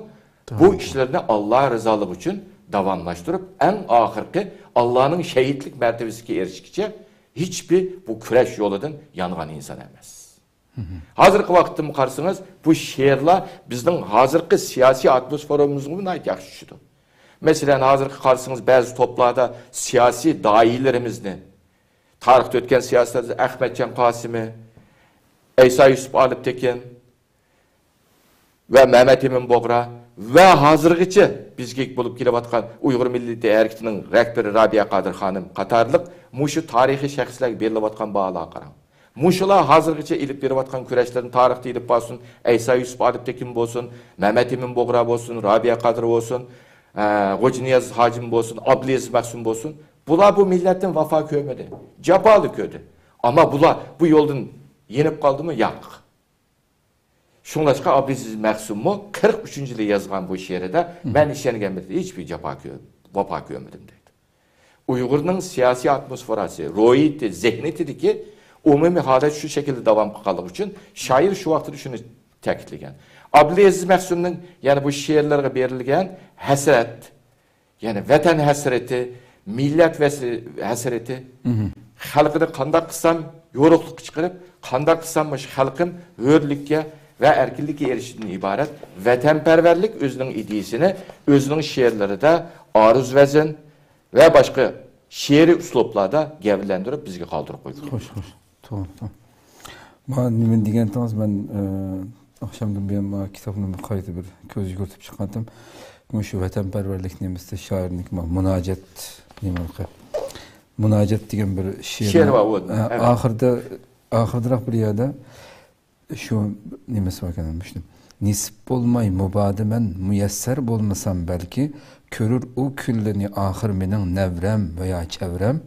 بۇ ئىشلىرىنى ئاللا رىزالىقى ئۈچۈن داۋاملاشتۇرۇپ، ئەڭ ئاخىرقى ئاللانىڭ شەھىدلىك مەرتىۋىسىگە ئېرىشكىچە ھېچبىر بۇ كۈرەش يولىدىن يانغان ئىنسان ئەمەس. ھازىرقى ۋاقىتتىمۇ قارىسىڭىز، بۇ شېئىرلار بىزنىڭ ھازىرقى سىياسىي ئاتموسفېرامىزغىمۇ ناھايىتى ياخشى چۈشىدۇ. مەسىلەن، ھازىرقى قارىسىڭىز، بەزى توپلاردا سىياسىي داھىيلىرىمىزنى، تارىختا ئۆتكەن سىياسىيلەردە ئەخمەتجان قاسىمى، ئەيسا يۈسۈپ ئالپتېكىن ۋە مەمەت ئىمىن بۇغرا ۋە ھازىرغىچە بىزگە بولۇپ كېلىۋاتقان ئۇيغۇر مىللىي ھەرىكىتىنىڭ رەھبىرى رابىيە قادىر خانىم قاتارلىق مۇشۇ تارىخىي شەخسلەرگە بېرىلىۋاتقان باھالارغا قاراڭ. مۇشۇلار ھازىرغىچە ئېلىپ بېرىۋاتقان كۈرەشلىرىنى تارىختا ئېلىپ بارسۇن، ئەيسا يۈسۈپ ئالپتېكىن بولسۇن، مەمەت ئىمىن بۇغرا بولسۇن، رابىيە قادىر بولسۇن، ئە، غوجىنىياز ھاجىم بولسۇن، ئابدۇلئەزىز مەخسۇم بولسۇن، بۇلار بۇ مىللەتتىن ۋاپا كۆرمىدى، جاپالىق كۆردى. ئەمما بۇلار بۇ يولدىن يېنىپ قالدىمۇ؟ ياق. شۇڭلاشقا ئابدۇلئەزىز مەخسۇممۇ قىرىق ئۈچىنچى يىلى يازغان بۇ شېئىرىدا، «مەن ئىشەنگەن بىر ھېچبىر جاپا كۆ-، ۋاپا كۆرمىدىم» دەيدۇ. ئۇيغۇرنىڭ سىياسىي ئاتموسفېراسى، روھىيىتى، زېھنىيىتىدىكى ئومۇمىي ھالەت شۇ شەكىلدە داۋام قىلغانلىقى ئۈچۈن شائىر شۇ ۋاقتىدا شۇنى تەكىتلىگەن. ئابدۇلئەزىز مەخسۇمنىڭ يەنە بۇ شېئىرلىرىغا بېرىلگەن ھەسرەت، يەنى ۋەتەن ھەسرىتى، مىللەت ۋەس-، ھەسرىتى، خەلقىنى قانداق قىلسام يورۇقلۇققا چىقىرىپ، قانداق قىلسام مۇشۇ خەلقىم ھۆرلۈككە ۋە ئەركىنلىككە ئېرىشىشىدىن ئىبارەت ۋەتەنپەرۋەرلىك ئۆزىنىڭ ئىدىيىسىنى ئۆزىنىڭ شېئىرلىرىدا ئارۇز ۋەزىن ۋە باشقا شېئىرىي ئۇسلۇبلاردا گەۋدىلەندۈرۈپ بىزگە قالدۇرۇپ قويغان. خوش، خوش. توغرا، توغرا. ما نېمە دېگەنتىڭىز، مەن، ئە، ئاخشامدىن بۇيان ما كىتابنى بىر قايتا بىر كۆز يۈگۈرتۈپ چىققانتىم. مۇشۇ ۋەتەنپەرۋەرلىك نېمىسىدە شائىرنىڭكى ما مۇناجات نېمىلىكى؟ مۇناجات دېگەن بىر شېئىر. شېئىر بار، ئۇ. ئە، ئەۋەت. ئاخىرىدا، ئاخىرىدىراق بىر يەردە شۇ نېمىسى باركەن، مۇشۇ. نېسىپ بولماي مۇبادا مەن، مۇيەسسەر بولمىسام بەلكى، كۆرۈر ئۇ كۈنلىنى ئاخىر مېنىڭ نەۋرەم ۋەيا چەۋرەم.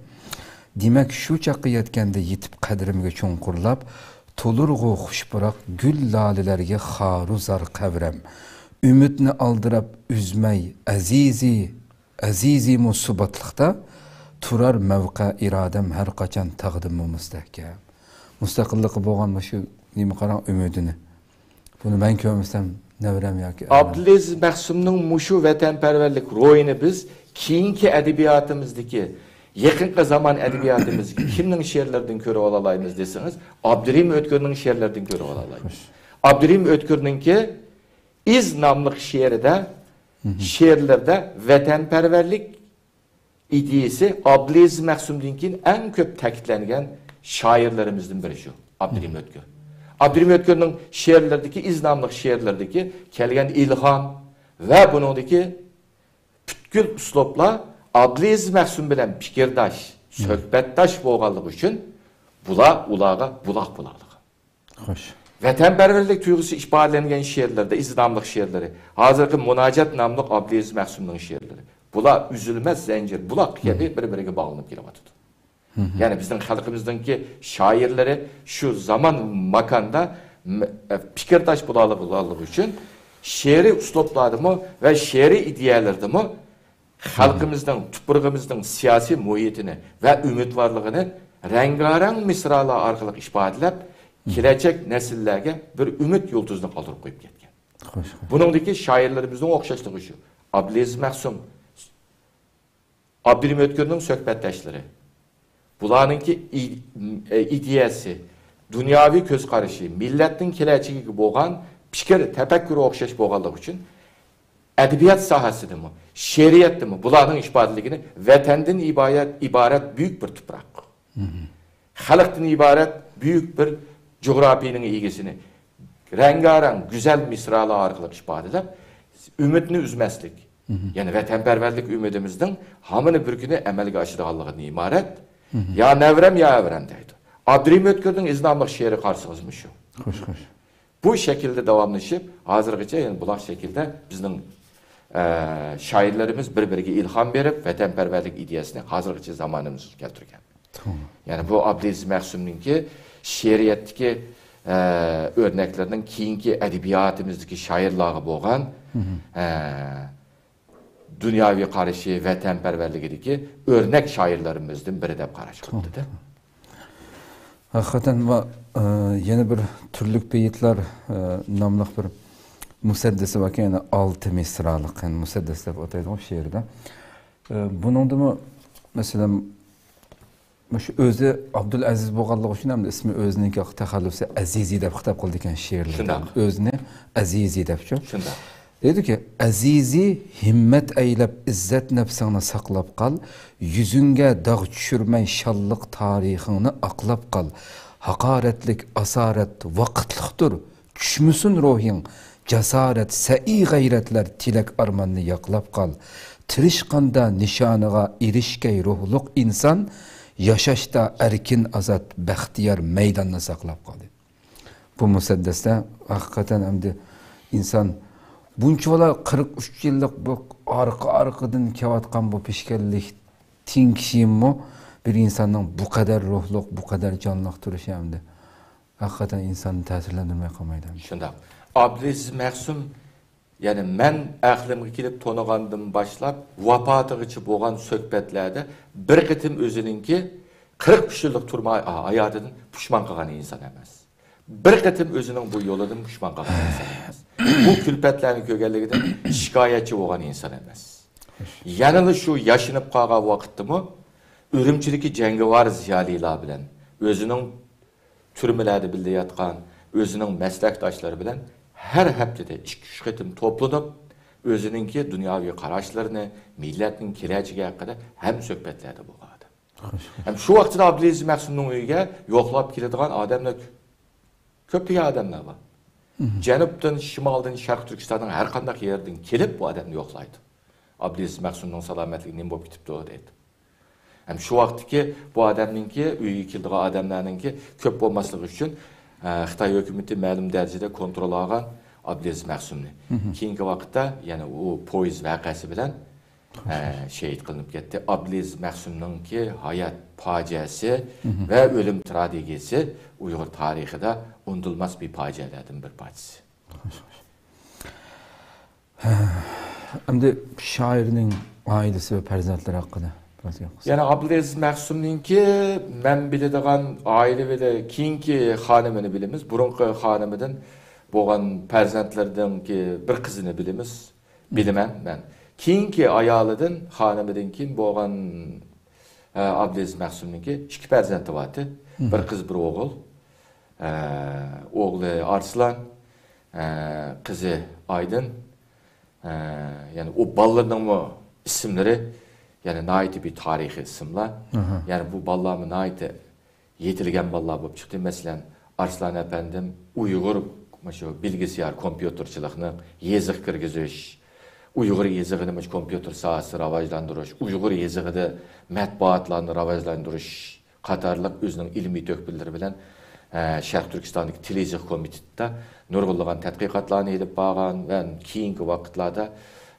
دېمەك، شۇ چاغقا يەتكەندە يېتىپ قەدرىمگە چوڭقۇرلاپ، تولۇرغۇ خۇش پۇراق گۈل لالىلەرگە خارۇ زار قەۋرەم. ئۈمىدنى ئالدىراپ ئۈزمەي ئەزىزى، ئەزىزىمۇ سۇباتلىقتا، تۇرار مەۋقە ئىرادەم ھەر قاچان تاغدىنمۇ مۇستەھكەم. مۇستەقىللىققا بولغان مۇشۇ نېمە قاراڭ ئۈمىدىنى. بۇنى مەن كۆرمىسەم نەۋرەم ياكى ئەۋلادىم. ئابدۇلئەزىز مەخسۇمنىڭ مۇشۇ ۋەتەنپەرۋەرلىك روھىنى بىز كېيىنكى ئەدەبىياتىمىزدىكى، يېقىنقى زامان ئەدەبىياتىمىزدىكى كىمنىڭ شېئىرلىرىدىن كۆرۈۋالالايمىز دېسىڭىز، ئابدۇرېھىم ئۆتكۈرنىڭ شېئىرلىرىدىن كۆرۈۋالالايمىز. خوش. ئابدۇرېھىم ئۆتكۈرنىڭكى ئىز ناملىق شېئىرىدە، شېئىرلىرىدە ۋەتەنپەرۋەرلىك ئىدىيىسى ئابدۇلئەزىز مەخسۇمدىن كېيىن ئەڭ كۆپ تەكىتلەنگەن شائىرلىرىمىزدىن بىرى شۇ، ئابدۇرېھىم ئۆتكۈر. ئابدۇرېھىم ئۆتكۈرنىڭ شېئىرلىرىدىكى، ئىز ناملىق شېئىرلىرىدىكى كەلگەن ئىلھام ۋە بۇنىڭدىكى پۈتكۈل ئۇسلۇبلار ئابدۇلئەزىز مەخسۇم بىلەن پىكىرداش، سۆھبەتداش بولغانلىقى ئۈچۈن بۇلار ئۇلارغا بۇلاق بولالىغان. خوش. ۋەتەنپەرۋەرلىك تۇيغۇسى ئىپادىلەنگەن شېئىرلىرىدە، ئىز ناملىق شېئىرلىرى، ھازىرقى مۇناجات ناملىق ئابدۇلئەزىز مەخسۇمنىڭ شېئىرلىرى. بۇلار ئۈزۈلمەس زەنجىر، بۇلاق كەبى بىر-بىرىگە باغلىنىپ كېلىۋاتىدۇ. يەنى بىزنىڭ خەلقىمىزنىڭكى شائىرلىرى شۇ زامان ماكاندا م-، ئە، پىكىرداش بولالىغانلىقى ئۈچۈن شېئىرىي ئۇسلۇبلاردىمۇ ۋە شېئىرىي ئىدىيەلىرىدىمۇ خەلقىمىزنىڭ، تۇپرىقىمىزنىڭ سىياسىي مۇھىتىنى ۋە ئۈمىدۋارلىقىنى رەڭگارەڭ مىسرالار ئارقىلىق ئىپادىلەپ، كېلەچەك نەسىللەرگە بىر ئۈمىد يۇلتۇزىنى قالدۇرۇپ قويۇپ كەتكەن. خوش، خوش. بۇنىڭدىكى شائىرلىرىمىزنىڭ ئوخشاشلىقى شۇ. ئابدۇلئەزىز مەخسۇم، ئابدۇرېھىم ئۆتكۈرنىڭ سۆھبەتداشلىرى. بۇلارنىڭكى ئى-، ئىدىيەسى، دۇنياۋى كۆز قارىشى، مىللەتنىڭ كېلەچىكىگە بولغان پىكىر، تەپەككۇرى ئوخشاش بولغانلىقى ئۈچۈن ئەدەبىيات ساھەسىدىمۇ، شېئىرىيەتتىمۇ بۇلارنىڭ ئىپادىلىكىنى ۋەتەندىن ئىبارەت، ئىبارەت بۈيۈك بىر تۇپراق، خەلقتىن ئىبارەت بۈيۈك بىر جۇغراپىيىنىڭ ئىگىسىنى رەڭگارەڭ، گۈزەل مىسرالار ئارقىلىق ئىپادىلەپ، ئۈمىدنى ئۈزمەسلىك، يەنى ۋەتەنپەرۋەرلىك ئۈمىدىمىزنىڭ ھامىنى بىر كۈنى ئەمەلگە ئاشىدىغانلىقىدىن ئىبارەت. يا نەۋرەم، يا ئەۋرەم دەيدۇ. ئابدۇرېھىم ئۆتكۈرنىڭ ئىز ناملىق شېئىرى قارىسىڭىز مۇشۇ. خوش، خوش. بۇ شەكىلدە داۋاملىشىپ، ھازىرغىچە يەنە بۇلاق شەكىلدە بىزنىڭ، ئە، شائىرلىرىمىز بىر-بىرىگە ئىلھام بېرىپ، ۋەتەنپەرۋەرلىك ئىدىيەسىنى ھازىرغىچە زامانىمىزغا كەلتۈرگەن. توغرا. يەنى بۇ ئابدۇلئەزىز مەخسۇمنىڭكى شېئىرىيەتتىكى، ئە، ئۆرنەكلىرىنىڭ كېيىنكى ئەدەبىياتىمىزدىكى شائىرلارغا بولغان، ئە، دۇنياۋى قارىشى، ۋەتەنپەرۋەرلىكىدىكى ئۆرنەك شائىرلىرىمىزدىن بىرى دەپ قاراشقا بولىدۇ. ھەقىقەتەن، ۋە، ئە، يەنە بىر تۈرلۈك بېيىتلار، ئە، ناملىق بىر مۇسەددىسى باركەن، يەنە ئالتە مىسرالىق، يەنى مۇسەددەس دەپ ئاتايدىغۇ شېئىردا. ئە، بۇنىڭدىمۇ، مەسىلەن، مۇشۇ ئۆزى ئابدۇلئەزىز بولغانلىقى ئۈچۈن ھەمدە ئىسمى ئۆزىنىڭكى تەخەللۇسى ئەزىزى دەپ خىتاب قىلىدىكەن شېئىرلىرىدا. شۇنداق. ئۆزىنى ئەزىزى دەپچۇ. شۇنداق. دەيدۇكى، ئەزىزى ھىممەت ئەيلەپ ئىززەت نەپسىڭنى ساقلاپ قال، يۈزۈڭگە داغ چۈشۈرمەي شانلىق تارىخىڭنى ئاقلاپ قال. ھاقارەتلىك ئاسارەت ۋاقىتلىقتۇر، چۈشمىسۇن روھىڭ، جاسارەت، سەئى-غەيرەتلەر، تىلەك-ئارماننى ياقلاپ قال. تىرىشقاندا نىشانىغا ئېرىشكەي روھلۇق ئىنسان، ياشاشتا ئەركىن، ئازاد، بەختىيار مەيداننى ساقلاپ قال. بۇ مۇسەددەستە ھەقىقەتەن ئەمدى ئىنسان بۇنچىۋالا قىرىق ئۈچ يىللىق بۇ ئارقا-ئارقىدىن كېلىۋاتقان بۇ پېشكەللىك تىڭ كىشىمۇ بىر ئىنساننىڭ بۇ قەدەر روھلۇق، بۇ قەدەر جانلىق تۇرۇشى ئەمدى ھەقىقەتەن ئىنساننى تەسىرلەندۈرمەي قالمايدۇ. شۇنداق. ئابدۇلئەزىز مەخسۇم، يەنى مەن ئەقلىمگە كېلىپ تونۇغاندىن باشلاپ ۋاپاتىغىچە بولغان سۆھبەتلەردە بىر قېتىم ئۆزىنىڭكى قىرىق ئۈچ يىللىق تۈرمە ھاياتىدىن پۇشمان قىلغان ئىنسان ئەمەس. بىر قېتىم ئۆزىنىڭ بۇ يولىدىن پۇشمان قالغان ئىنسان ئەمەس. بۇ كۈلپەتلەرنى كۆرگەنلىكىدىن شىكايەتچى بولغان ئىنسان ئەمەس. يەنىلا شۇ ياشىنىپ قالغان ۋاقىتتىمۇ ئۈرۈمچىدىكى جەڭگىۋار زىيالىيلار بىلەن، ئۆزىنىڭ تۈرمىلەردە بىللە ياتقان ئۆزىنىڭ مەسلەكداشلىرى بىلەن ھەر ھەپتىدە ئىككى-ئۈچ قېتىم توپلىنىپ، ئۆزىنىڭكى دۇنياۋى قاراشلىرىنى، مىللەتنىڭ كېلەچىكى ھەققىدە ھەمسۆھبەتلەردە بولغان ئادەم. ھەم شۇ ۋاقىتتا ئابدۇلئەزىز مەخسۇمنىڭ ئۆيىگە يوقلاپ كېلىدىغان ئادەملەر، كۆپلىگەن ئادەملەر بار. جەنۇبتىن، شىمالدىن، شەرقىي تۈركىستاننىڭ ھەر قانداق يېرىدىن كېلىپ بۇ ئادەمنى يوقلايدۇ. ئابدۇلئەزىز مەخسۇمنىڭ سالامەتلىكى نېمە بولۇپ كېتىپتۇ دەيدۇ. ھەم شۇ ۋاقىتتىكى بۇ ئادەمنىڭكى ئۆيىگە كېلىدىغان ئادەملەرنىڭكى كۆپ بولماسلىقى ئۈچۈن، ئە، خىتاي ھۆكۈمىتى مەلۇم دەرىجىدە كونترول ئالغان ئابدۇلئەزىز مەخسۇمنى. كېيىنكى ۋاقىتتا يەنە ئۇ پويىز ۋەقەسى بىلەن، ئە، شېھىت قىلىنىپ كەتتى. ئابدۇلئەزىز مەخسۇمنىڭكى ھايات پاجىئەسى ۋە ئۆلۈم تراگېدىيەسى ئۇيغۇر تارىخىدا ئۇنتۇلماس بىر پاجىئەلەردىن بىر پارچىسى. ئەمدى شائىرنىڭ ئائىلىسى ۋە پەرزەنتلىرى ھەققىدە بىراز گەپ قىلساق. يەنى ئابدۇلئەزىز مەخسۇمنىڭكى مەن بىلىدىغان ئائىلە ۋە كېيىنكى خانىمىنى بىلىمىز. بۇرۇنقى خانىمىدىن بولغان پەرزەنتلىرىنىڭكى بىر قىزىنى بىلىمىز. بىلىمەن مەن. كېيىنكى ئايالىدىن، خانىمىدىن كېيىن بولغان، ئە، ئابدۇلئەزىز مەخسۇمنىڭكى ئىككى پەرزەنتى بارتى. بىر قىز، بىر ئوغۇل. ئە، ئوغلى ئارسلان، ئە، قىزى ئايدىن. ئە، يەنى ئۇ بالىلىرىنىڭمۇ ئىسىملىرى، يەنى ناھايىتى بىر تارىخىي ئىسىملار. يەنى بۇ بالىلارمۇ ناھايىتى يېتىلگەن بالىلار بولۇپ چىقتى. مەسىلەن، ئارسلان ئەپەندىم ئۇيغۇر مۇشۇ بىلگىسىيار كومپيۇتېرچىلىقنى يېزىق كىرگۈزۈش، ئۇيغۇر يېزىقىنى مۇشۇ كومپيۇتېر ساھەسىدە راۋاجلاندۇرۇش، ئۇيغۇر يېزىقىدا مەتبۇئاتلارنى راۋاجلاندۇرۇش قاتارلىق ئۆزىنىڭ ئىلمىي تۆھپىلىرى بىلەن، ئە، شەرقىي تۈركىستاندىكى تىل يېزىق كومىتېتىدا نۇرغۇنلىغان تەتقىقاتلارنى ئېلىپ بارغان ۋە كېيىنكى ۋاقىتلاردا،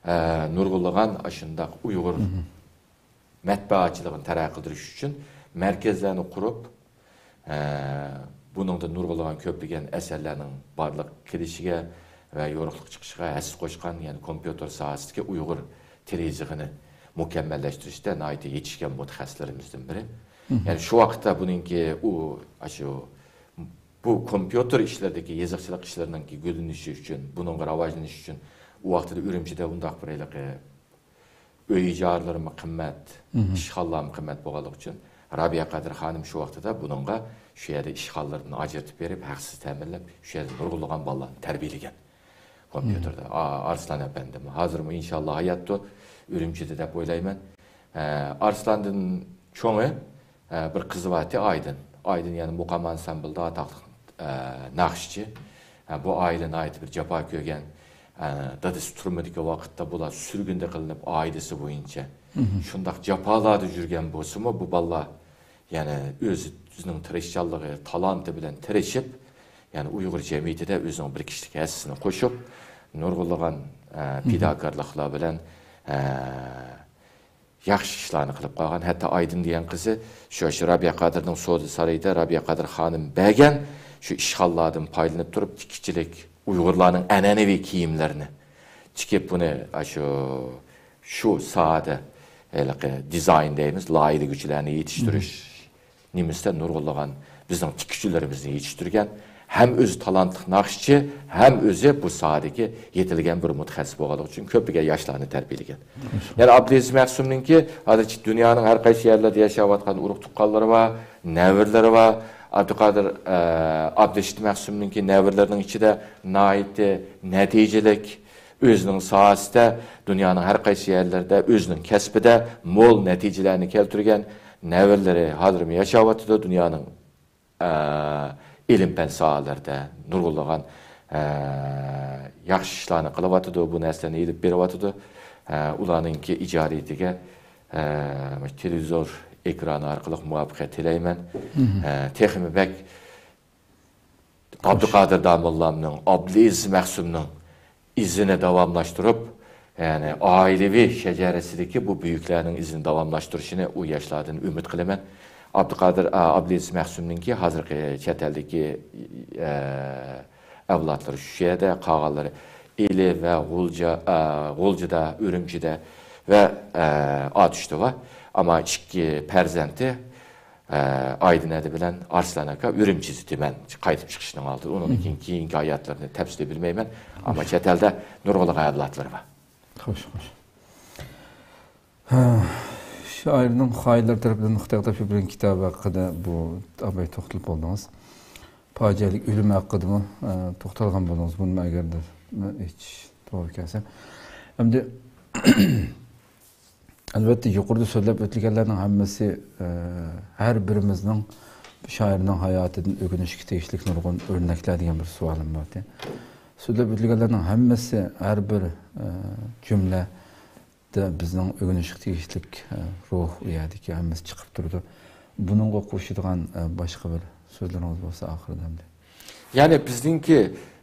ئە، نۇرغۇنلىغان ئاشۇنداق ئۇيغۇر مەتبەئاتچىلىقىنى تەرەققىي قىلدۇرۇش ئۈچۈن مەركەزلەرنى قۇرۇپ، ئە، بۇنىڭدا نۇرغۇنلىغان كۆپلىگەن ئەسەرلەرنىڭ بارلىققا كېلىشىگە ۋە يورۇقلۇققا چىقىشىغا ھەسسە قوشقان، يەنى كومپيۇتېر ساھەسىدىكى ئۇيغۇر تىل يېزىقىنى مۇكەممەللەشتۈرۈشتە ناھايىتى يېتىشكەن مۇتەخەسسىسلىرىمىزدىن بىرى. يەنى شۇ ۋاقىتتا بۇنىڭكى ئۇ، ئاشۇ، بۇ كومپيۇتېر ئىشلىرىدىكى يېزىقچىلىق ئىشلىرىنىڭكى گۈللىنىشى ئۈچۈن، بۇنىڭغا راۋاجلىنىشى ئۈچۈن ئۇ ۋاقتىدا ئۈرۈمچىدە ئۇنداق بىر ھېلىقى ئۆي ئىجارىلىرىمۇ قىممەت، ئىشخانىلارمۇ قىممەت بولغانلىقى ئۈچۈن، رابىيە قادىر خانىم شۇ ۋاقتىدا بۇنىڭغا شۇ يەردە ئىشخانىلىرىدىن ئاجرىتىپ بېرىپ، ھەقسىز تەمىنلەپ، شۇ يەردە نۇرغۇنلىغان بالىلارنى تەربىيەلىگەن. كومپيۇتېردا. ئا-، ئارسلان ئەپەندىم. ھازىرمۇ ئىنشاللا ھاياتتۇر، ئۈرۈمچىدە دەپ ئويلايمەن. ئە، ئارسلاندىن چوڭى، ئە، بىر قىزى بارتى، ئايدىن. ئايدىن يەنە مۇقام ئانسامبىلدا ئاتاقلىق، ئە، ناخشىچى. ئە، بۇ ئائىلە ناھايىتى بىر جاپا كۆرگەن. ئە، دادىسى تۈرمىدىكى ۋاقىتتا بۇلار سۈرگۈندە قىلىنىپ، ئائىلىسى بويىچە شۇنداق جاپالاردا يۈرگەن بولسىمۇ، بۇ بالىلار يەنە ئۆزىنىڭ تىرىشچانلىقى، تالانتى بىلەن تىرىشىپ، يەنە ئۇيغۇر جەمئىيىتىدە ئۆزىنىڭ بىر كىشىلىك ھەسسىسىنى قوشۇپ، نۇرغۇنلىغان، ئە، پىداكارلىقلار بىلەن، ئە، ياخشى ئىشلارنى قىلىپ قالغان. ھەتتا ئايدىن دېگەن قىزى شۇ، شۇ رابىيە قادىرنىڭ سودا سارىيىدا رابىيە قادىر خانىم بەرگەن شۇ ئىشخانىلاردىن پايدىلىنىپ تۇرۇپ، تىككۈچىلىك، ئۇيغۇرلارنىڭ ئەنئەنىۋى كىيىملىرىنى تىكىپ، بۇنى ئاشۇ، شۇ ساھەدە ھېلىقى دىزاين دەيمىز، لايىھىلىگۈچىلەرنى يېتىشتۈرۈش نېمىسىدە نۇرغۇنلىغان بىزنىڭ تىككۈچىلىرىمىزنى يېتىشتۈرگەن، ھەم ئۆزى تالانتلىق ناخشىچى، ھەم ئۆزى بۇ ساھەدىكى يېتىلگەن بىر مۇتەخەسسىس بولغانلىقى ئۈچۈن كۆپلىگەن ياشلارنى تەربىيەلىگەن. يەنە ئابدۇلئەزىز مەخسۇمنىڭكى ھازىر دۇنيانىڭ ھەر قايسى يەرلىرىدە ياشاۋاتقان ئۇرۇق-تۇغقانلىرى بار، نەۋرىلىرى بار. ئابدۇقادىر، ئە، ئابدۇرېشىت مەخسۇمنىڭكى نەۋرىلىرىنىڭ ئىچىدە ناھايىتى نەتىجىلىك، ئۆزىنىڭ ساھەسىدە، دۇنيانىڭ ھەر قايسى يەرلىرىدە ئۆزىنىڭ كەسپىدە مول نەتىجىلەرنى كەلتۈرگەن نەۋرىلىرى ھازىرمۇ ياشاۋاتىدۇ. دۇنيانىڭ، ئە، ئىلىم-پەن ساھەلىرىدە نۇرغۇنلىغان، ئە، ياخشى ئىشلارنى قىلىۋاتىدۇ، بۇ نەرسىلەرنى ئېلىپ بېرىۋاتىدۇ. ئە، ئۇلارنىڭكى ئىجادىيىتىگە، ئە، تېلېۋىزور ئېكرانى ئارقىلىق مۇۋەپپەقىيەت تىلەيمەن. ئە، تېخىمۇ بەك ئابدۇقادىر داموللامنىڭ، ئابدۇلئەزىز مەخسۇمنىڭ ئىزىنى داۋاملاشتۇرۇپ، يەنى ئائىلىۋى شەجەرىسىدىكى بۇ بۈيۈكلەرنىڭ ئىزىنى داۋاملاشتۇرۇشىنى ئۇ ياشلاردىن ئۈمىد قىلىمەن. ئابدۇقادىر، ئا، ئابدۇلئەزىز مەخسۇمنىڭكى ھازىرقى چەت ئەلدىكى، ئە، ئەۋلادلىرى شۇ يەردە، قالغانلىرى ئىلى ۋە غۇلجا، ئە، غۇلجىدا، ئۈرۈمچىدە ۋە، ئە، ئاتۇشتا بار. ئەمما ئىككى پەرزەنتى ئە، ئايدىن ھەدە بىلەن ئارسلان ئاكا ئۈرۈمچىدە تۈمەن قايتىپ چىقىشنىڭ ئالدىدا. ئۇنىڭدىن كېيىن، كېيىنكى ھاياتلىرىنى تەپسىلىي بىلمەيمەن. ئەمما چەت ئەلدە نۇرغۇنلىغان ئەۋلادلىرى بار. خوش، خوش. ھە، شائىرنىڭ خاھىرلىرى تەرىپىدىن نۇقتىغا تەپشۈرۈپ بېرىلگەن كىتابى ھەققىدە بۇ ئاباي توختىلىپ بولدىڭىز. پاجىئەلىك ئۆلۈم ھەققىدىمۇ، ئە، توختالغان بولدىڭىز. بۇنىمۇ ئەگەردە ھېچ توغرا كەلسە. ئەمدى ئەلۋەتتە، يۇقىرىدا سۆزلەپ ئۆتۈلگەنلەرنىڭ ھەممىسى، ئە، ھەر بىرىمىزنىڭ شائىرنىڭ ھاياتىدىن ئۆگىنىشكە تېگىشلىك نۇرغۇن ئۆرنەكلەر دېگەن بىر سوئالىم بار ئىدى. سۆزلەپ ئۆتۈلگەنلەرنىڭ ھەممىسى، ھەر بىر، ئە، جۈملەدە بىزنىڭ ئۆگىنىشكە تېگىشلىك، ئە، روھ ئۇ يەردىكى ھەممىسى چىقىپ تۇرىدۇ. بۇنىڭغا قوشىدىغان، ئە، باشقا بىر سۆزلىرىڭىز بولسا ئاخىرىدا ئەمدى. يەنى بىزنىڭكى،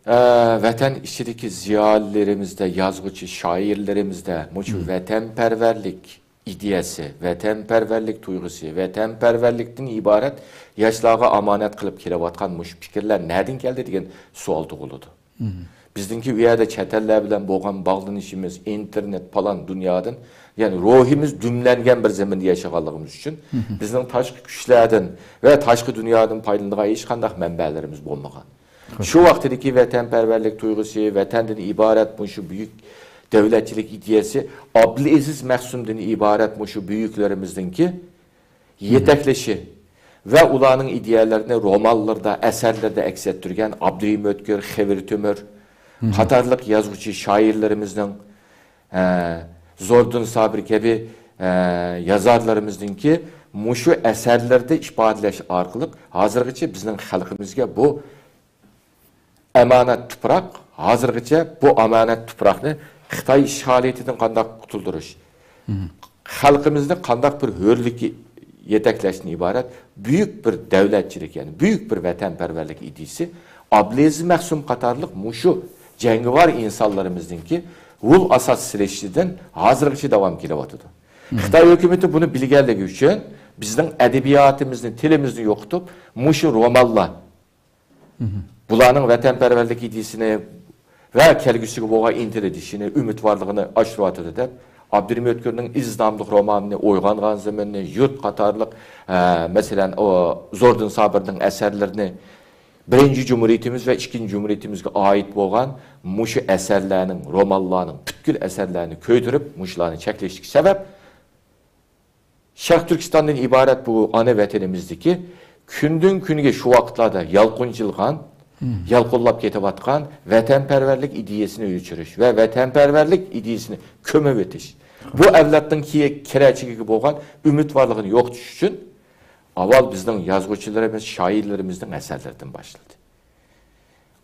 ئە، ۋەتەن ئىچىدىكى زىيالىيلىرىمىزدە، يازغۇچى، شائىرلىرىمىزدە مۇشۇ ۋەتەنپەرۋەرلىك ئىدىيەسى، ۋەتەنپەرۋەرلىك تۇيغۇسى، ۋەتەنپەرۋەرلىكتىن ئىبارەت ياشلارغا ئامانەت قىلىپ كېلىۋاتقان مۇشۇ پىكىرلەر نەدىن كەلدى دېگەن سوئال تۇغۇلىدۇ. بىزنىڭكى ئۇ يەردە چەت ئەللەر بىلەن بولغان باغلىنىشىمىز، ئىنتېرنېت، پالان دۇنيادىن، يەنى روھىمىز دۈملەنگەن بىر زېمىندا ياشىغانلىقىمىز ئۈچۈن، بىزنىڭ تاشقى كۈچلەردىن ۋە تاشقى دۇنيادىن پايدىلىنىدىغان ھېچقانداق مەنبەلىرىمىز بولمىغان. شۇ ۋاقتىدىكى ۋەتەنپەرۋەرلىك تۇيغۇسى، ۋەتەندىن ئىبارەت مۇشۇ بۈيۈك دۆلەتچىلىك ئىدىيەسى، ئابدۇلئەزىز مەخسۇمدىن ئىبارەت مۇشۇ بۈيۈكلىرىمىزنىڭكى يېتەكلىشى ۋە ئۇلارنىڭ ئىدىيەلىرىنى رومانلىرىدا، ئەسەرلىرىدە ئەكس ئەتتۈرگەن ئابدۇرېھىم ئۆتكۈر، خېۋىر تۆمۈر قاتارلىق يازغۇچى شائىرلىرىمىزنىڭ، ئە، زوردۇن سابىر كەبى، ئە، يازارلىرىمىزنىڭكى مۇشۇ ئەسەرلىرىدە ئىپادىلەش ئارقىلىق ھازىرغىچە بىزنىڭ خەلقىمىزگە بۇ ئامانەت تۇپراق، ھازىرغىچە بۇ ئامانەت تۇپراقنى خىتاي ئىشغالىيىتىدىن قانداق قۇتۇلدۇرۇش، خەلقىمىزنى قانداق بىر ھۆرلۈككە يېتەكلەشتىن ئىبارەت بۈيۈك بىر دۆلەتچىلىك، يەنى بۈيۈك بىر ۋەتەنپەرۋەرلىك ئىدىيىسى ئابلىئەزىز مەخسۇم قاتارلىق مۇشۇ جەڭگىۋار ئىنسانلىرىمىزنىڭكى ھۇل ئاساس سېلىشىدىن ھازىرغىچە داۋام كېلىۋاتىدۇ. خىتاي ھۆكۈمىتى بۇنى بىلگەنلىكى ئۈچۈن بىزنىڭ ئەدەبىياتىمىزنى، تىلىمىزنى يوقىتىپ، مۇشۇ رومانلار، بۇلارنىڭ ۋەتەنپەرۋەرلىك ئىدىيىسىنى ۋە كەلگۈسىگە بولغان ئىنتىلىشىنى، ئۈمىدۋارلىقىنى ئاشۇرۇۋاتىدۇ دەپ، ئابدۇرېھىم ئۆتكۈرنىڭ ئىز ناملىق رومانىنى، ئويغانغان زېمىننى، يۇرت قاتارلىق، ئە، مەسىلەن، ئۇ زوردۇن سابىرنىڭ ئەسەرلىرىنى، بىرىنچى جۇمھۇرىيىتىمىز ۋە ئىككىنچى جۇمھۇرىيىتىمىزگە ئائىت بولغان مۇشۇ ئەسەرلەرنىڭ، رومانلارنىڭ، پۈتكۈل ئەسەرلەرنى كۆيدۈرۈپ، مۇشۇلارنى چەكلەشلىك سەۋەب، شەرقىي تۈركىستاندىن ئىبارەت بۇ ئانا ۋەتىنىمىزدىكى كۈندىن-كۈنگە شۇ ۋاقىتلاردا يالقۇنچىلىغان، يالقۇنلاپ كېتىۋاتقان ۋەتەنپەرۋەرلىك ئىدىيەسىنى ئۆچۈرۈش ۋە ۋەتەنپەرۋەرلىك ئىدىيەسىنى كۆمۈۋېتىش. بۇ ئەۋلادنىڭ كېيە-، كېلەچىكىگە بولغان ئۈمىدۋارلىقىنى يوقىتىش ئۈچۈن ئاۋۋال بىزنىڭ يازغۇچىلىرىمىز، شائىرلىرىمىزنىڭ ئەسەرلىرىدىن باشلىدى.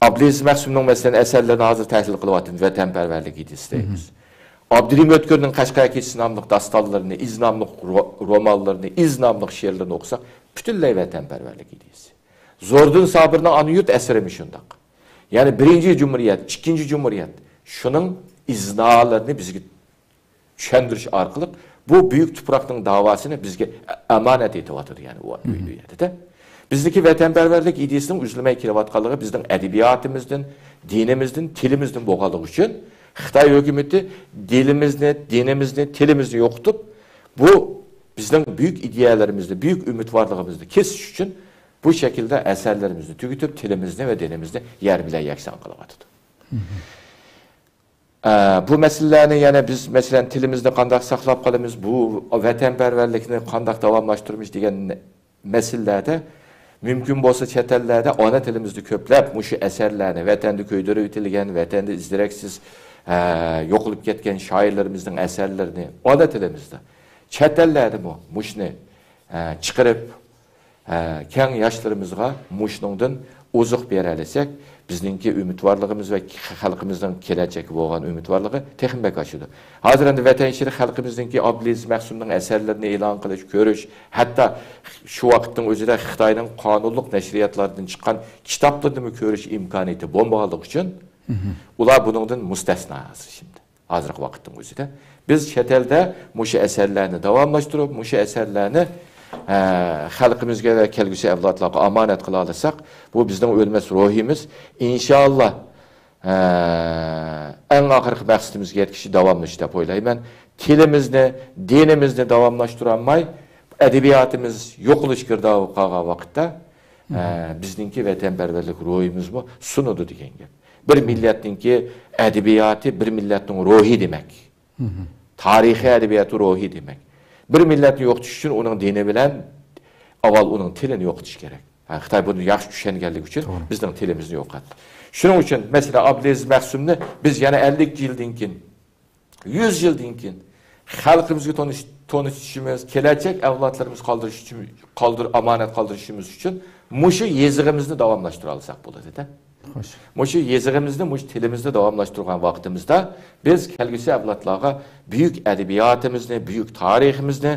ئابدۇلئەزىز مەخسۇمنىڭ، مەسىلەن، ئەسەرلىرىنى ھازىر تەھلىل قىلىۋاتىمىز، ۋەتەنپەرۋەرلىك ئىدىيىسى دەيمىز. ئابدۇرېھىم ئۆتكۈرنىڭ قەشقەر كېچىسى ناملىق داستانلىرىنى، ئىز ناملىق رو-، رومانلىرىنى، ئىز ناملىق شېئىرلىرىنى ئوقۇساق، پۈتۈنلەي ۋەتەنپەرۋەرلىك ئىدىيىسى. زوردۇن سابىرنىڭ ئانا يۇرت ئەسىرىمۇ شۇنداق. يەنى بىرىنچى جۇمھۇرىيەت، ئىككىنچى جۇمھۇرىيەت، شۇنىڭ ئىزنالىرىنى بىزگە چۈشەندۈرۈش ئارقىلىق بۇ بۈيۈك تۇپراقنىڭ داۋاسىنى بىزگە ئامانەت ئېتىۋاتىدۇ، يەنى ئۇ، ئۇ يەردە. بىزدىكى ۋەتەنپەرۋەرلىك ئىدىيىسىنىڭ ئۈزۈلمەي كېلىۋاتقانلىقى بىزنىڭ ئەدەبىياتىمىزدىن، دىنىمىزدىن، تىلىمىزدىن بولغانلىقى ئۈچۈن خىتاي ھۆكۈمىتى دىلىمىزنى، دىنىمىزنى، تىلىمىزنى يوقىتىپ، بۇ بىزنىڭ بۈيۈك ئىدىيەلىرىمىزنى، بۈيۈك ئۈمىدۋارلىقىمىزنى كېسىش ئۈچۈن بۇ شەكىلدە ئەسەرلىرىمىزنى تۈگىتىپ، تىلىمىزنى ۋە دىنىمىزنى يەر بىلەن يەكسان قىلىۋاتىدۇ. ئە، بۇ مەسىلىلەرنى يەنە بىز، مەسىلەن، تىلىمىزنى قانداق ساقلاپ قالىمىز، بۇ ۋەتەنپەرۋەرلىكنى قانداق داۋاملاشتۇرىمىز دېگەن مەسىلىلەردە، مۇمكىن بولسا چەت ئەللەردە ئانا تىلىمىزنى كۆپلەپ، مۇشۇ ئەسەرلەرنى، ۋەتەندە كۆيدۈرۈۋېتىلگەن، ۋەتەندە ئىز-دېرەكسىز، ئە، يوقىلىپ كەتكەن شائىرلىرىمىزنىڭ ئەسەرلىرىنى ئانا تىلىمىزدا، چەت ئەللەردىمۇ مۇشۇنى، ئە، چىقىرىپ، ھە، كەڭ ياشلىرىمىزغا مۇشۇنىڭدىن ئوزۇق بېرەلىسەك، بىزنىڭكى ئۈمىدۋارلىقىمىز ۋە خەلقىمىزنىڭ كېلەچەككە بولغان ئۈمىدۋارلىقى تېخىمۇ بەك ئاشىدۇ. ھازىر ئەمدى ۋەتەن ئىچىدە خەلقىمىزنىڭكى ئابدۇلئەزىز مەخسۇمنىڭ ئەسەرلىرىنى ئېلان قىلىش، كۆرۈش، ھەتتا شۇ ۋاقىتنىڭ ئۆزىدە خىتاينىڭ قانۇنلۇق نەشرىياتلاردىن چىققان كىتابلىرىنىمۇ كۆرۈش ئىمكانىيىتى بولمىغانلىقى ئۈچۈن، ئۇلار بۇنىڭدىن مۇستەسنا ھازىر شىمدى. ھازىرقى ۋاقىتنىڭ ئۆزىدە بىز چەت ئەلدە مۇشۇ ئەسەرلەرنى داۋاملاشتۇرۇپ، مۇشۇ ئەسەرلەرنى، ئە، خەلقىمىزگە ۋە كەلگۈسى ئەۋلادلارغا ئامانەت قىلالىساق، بۇ بىزنىڭ ئۆلمەس روھىمىز، ئىنشائاللا، ئە، ئەڭ ئاخىرقى مەقسىتىمىزگە يەتكۈچە داۋاملىشىدۇ دەپ ئويلايمەن. تىلىمىزنى، دىنىمىزنى داۋاملاشتۇرالماي، ئەدەبىياتىمىز يوقىلىش گىردابىغا قالغان ۋاقىتتا، ئە، بىزنىڭكى ۋەتەنپەرۋەرلىك روھىمىزمۇ سۇنىدۇ دېگەن گەپ. بىر مىللەتنىڭكى ئەدەبىياتى بىر مىللەتنىڭ روھى دېمەك. تارىخىي ئەدەبىياتى روھى دېمەك. بىر مىللەتنى يوقىتىش ئۈچۈن ئۇنىڭ دىنى بىلەن ئاۋۋال ئۇنىڭ تىلىنى يوقىتىش كېرەك. ھە، خىتاي بۇنى ياخشى چۈشەنگەنلىكى ئۈچۈن بىزنىڭ تىلىمىزنى يوقاتتى. شۇنىڭ ئۈچۈن، مەسىلەن، ئابدۇلئەزىز مەخسۇمنى بىز يەنە ئەللىك يىلدىن كېيىن، يۈز يىلدىن كېيىن خەلقىمىزگە تونۇش-، تونۇتۇشىمىز، كېلەچەك ئەۋلادلىرىمىز قالدۇرۇش ئۈچۈن، قالدۇر-، ئامانەت قالدۇرۇشىمىز ئۈچۈن مۇشۇ يېزىقىمىزنى داۋاملاشتۇرالىساق بولىدۇ-دە. خوش. مۇشۇ يېزىقىمىزنى، مۇشۇ تىلىمىزنى داۋاملاشتۇرغان ۋاقتىمىزدا بىز كەلگۈسى ئەۋلادلارغا بۈيۈك ئەدەبىياتىمىزنى، بۈيۈك تارىخىمىزنى،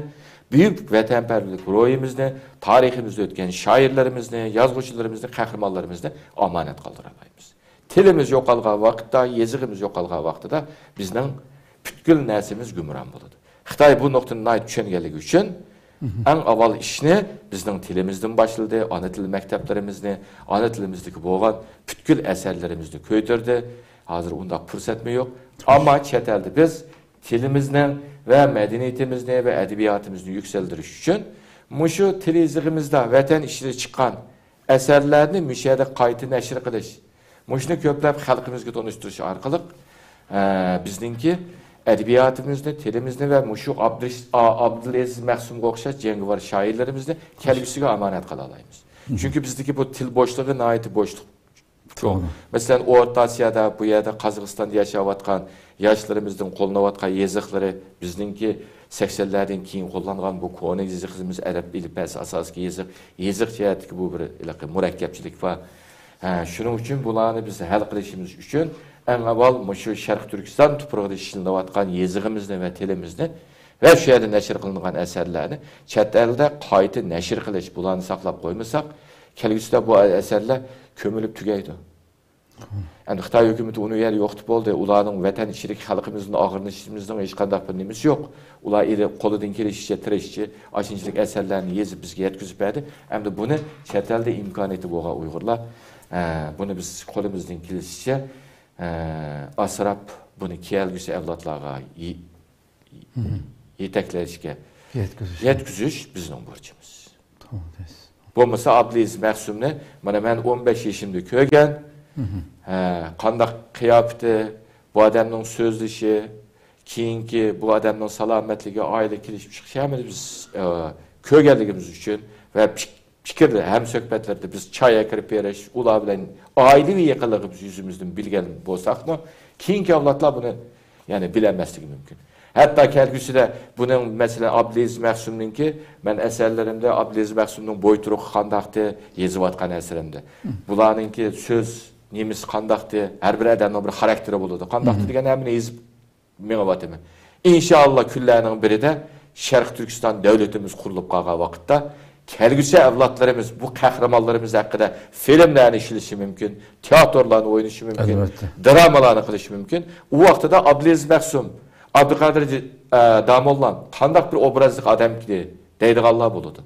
بۈيۈك ۋەتەنپەرۋەرلىك روھىمىزنى، تارىخىمىزدا ئۆتكەن شائىرلىرىمىزنى، يازغۇچىلىرىمىزنى، قەھرىمانلىرىمىزنى ئامانەت قالدۇرالايمىز. تىلىمىز يوقالغان ۋاقىتتا، يېزىقىمىز يوقالغان ۋاقتىدا بىزنىڭ پۈتكۈل نەرسىمىز گۇمران بولىدۇ. خىتاي بۇ نۇقتىنى ناھايىتى چۈشەنگەنلىكى ئۈچۈن، ئەڭ ئاۋۋال ئىشنى بىزنىڭ تىلىمىزدىن باشلىدى، ئانا تىل مەكتەپلىرىمىزنى، ئانا تىلىمىزدىكى بولغان پۈتكۈل ئەسەرلىرىمىزنى كۆيدۈردى. ھازىر ئۇنداق پۇرسەتمۇ يوق. ئەمما چەت ئەلدە بىز تىلىمىزنىڭ ۋە مەدەنىيىتىمىزنى ۋە ئەدەبىياتىمىزنى يۈكسەلدۈرۈش ئۈچۈن مۇشۇ تىل يېزىقىمىزدا ۋەتەن ئىچىدە چىققان ئەسەرلەرنى مۇشۇ يەردە قايتا نەشر قىلىش، مۇشۇنى كۆپلەپ خەلقىمىزگە تونۇشتۇرۇش ئارقىلىق، ئە، بىزنىڭكى ئەدەبىياتىمىزنى، تىلىمىزنى ۋە مۇشۇ ئابدۇرىش-، ئا-، ئابدۇلئەزىز مەخسۇمغا ئوخشاش جەڭگىۋار شائىرلىرىمىزنى كەلگۈسىگە ئامانەت قىلالايمىز. چۈنكى بىزدىكى بۇ تىل بوشلۇقى ناھايىتى بوشلۇق. توغرا. مەسىلەن، ئورتا ئاسىيادا، بۇ يەردە قازاقىستاندا ياشاۋاتقان ياشلىرىمىزنىڭ قوللىنىۋاتقان يېزىقلىرى، بىزنىڭكى سەكسەنلەردىن كېيىن قوللانغان بۇ كونا يېزىقىمىز، ئەرەب ئېلىپبەسى ئاساسىدىكى يېزىق، يېزىق جەھەتتىكى بۇ بىر ھېلىقى مۇرەككەپچىلىك بار. ھە، شۇنىڭ ئۈچۈن بۇلارنى بىز ھەل قىلىشىمىز ئۈچۈن، ئەڭ ئاۋۋال مۇشۇ شەرقىي تۈركىستان تۇپرىقىدا ئىشلىنىۋاتقان يېزىقىمىزنى ۋە تىلىمىزنى ۋە شۇ يەردە نەشر قىلىنغان ئەسەرلەرنى چەت ئەلدە قايتا نەشر قىلىش، بۇلارنى ساقلاپ قويمىساق، كەلگۈسىدە بۇ ئەسەرلەر كۆمۈلۈپ تۈگەيدۇ. ئەمدى خىتاي ھۆكۈمىتى ئۇنى يەنە يوقىتىپ بولدى. ئۇلارنىڭ ۋەتەن ئىچىدىكى خەلقىمىزدىن ئاغرىنىشىمىزنىڭ ھېچقانداق بىر نېمىسى يوق. ئۇلار ئېلى-، قولىدىن كېلىشىچە تىرىشىشى، ئاشۇنچىلىك ئەسەرلەرنى يېزىپ، بىزگە يەتكۈزۈپ بەردى. ئەمدى بۇنى چەت ئەلدە ئىمكانىيىتى بولغان ئۇيغۇرلار، ئە، بۇنى بىز قولىمىزدىن كېلىشىچە، ئە، ئاسراپ، بۇنى كەلگۈسى ئەۋلادلارغا يې-، يېتەكلەشكە يەتكۈزۈش. يەتكۈزۈش بىزنىڭ بۇرچىمىز. توغرا دەيسىز. بولمىسا ئابدۇلئەزىز مەخسۇمنى مانا مەن ئون بەش يېشىمدا كۆرگەن، ھە، قانداق قىياپىتى، بۇ ئادەمنىڭ سۆزلىشى، كېيىنكى بۇ ئادەمنىڭ سالامەتلىكى، ئائىلە كېلىشىپ چىقىشى ھەممىنى بىز، ئە، كۆرگەنلىكىمىز ئۈچۈن ۋە پىك-، پىكىر ھەمسۆھبەتلىرىدە بىز چاي ئەكىرىپ بېرىش، ئۇلار بىلەن ئائىلىۋى يېقىنلىقىمىز يۈزىمىزدىن بىلگەن بولساقمۇ، كېيىنكى ئەۋلادلار بۇنى، يەنى، بىلەلمەسلىكى مۇمكىن. ھەتتا كەلگۈسىدە بۇنىڭ، مەسىلەن، ئابدۇلئەزىز مەخسۇمنىڭكى، مەن ئەسەرلىرىمدە ئابدۇلئەزىز مەخسۇمنىڭ بوي تۇرۇقى قانداقتى يېزىۋاتقان ئەسىرىمدە. بۇلارنىڭكى سۆز نېمىسى قانداقتى؟ ھەر بىر ئادەمنىڭ بىر خاراكتېرى بولىدۇ. قانداقتى دېگەننى ھەممىنى يېزىپ مېڭىۋاتىمەن. ئىنشائاللا، كۈنلەرنىڭ بىرىدە شەرقىي تۈركىستان دۆلىتىمىز قۇرۇلۇپ قالغان ۋاقىتتا، كەلگۈسى ئەۋلادلىرىمىز بۇ قەھرىمانلىرىمىز ھەققىدە فىلىملەرنى ئىشلىشى مۇمكىن، تىياتىرلارنى ئوينىشى مۇمكىن، ئەلۋەتتە. درامىلارنى قىلىشى مۇمكىن. ئۇ ۋاقتىدا ئابدۇلئەزىز مەخسۇم، ئابدۇقادىر، ئە، داموللام قانداق بىر ئوبرازلىق ئادەمكىدى دەيدىغانلار بولىدۇ.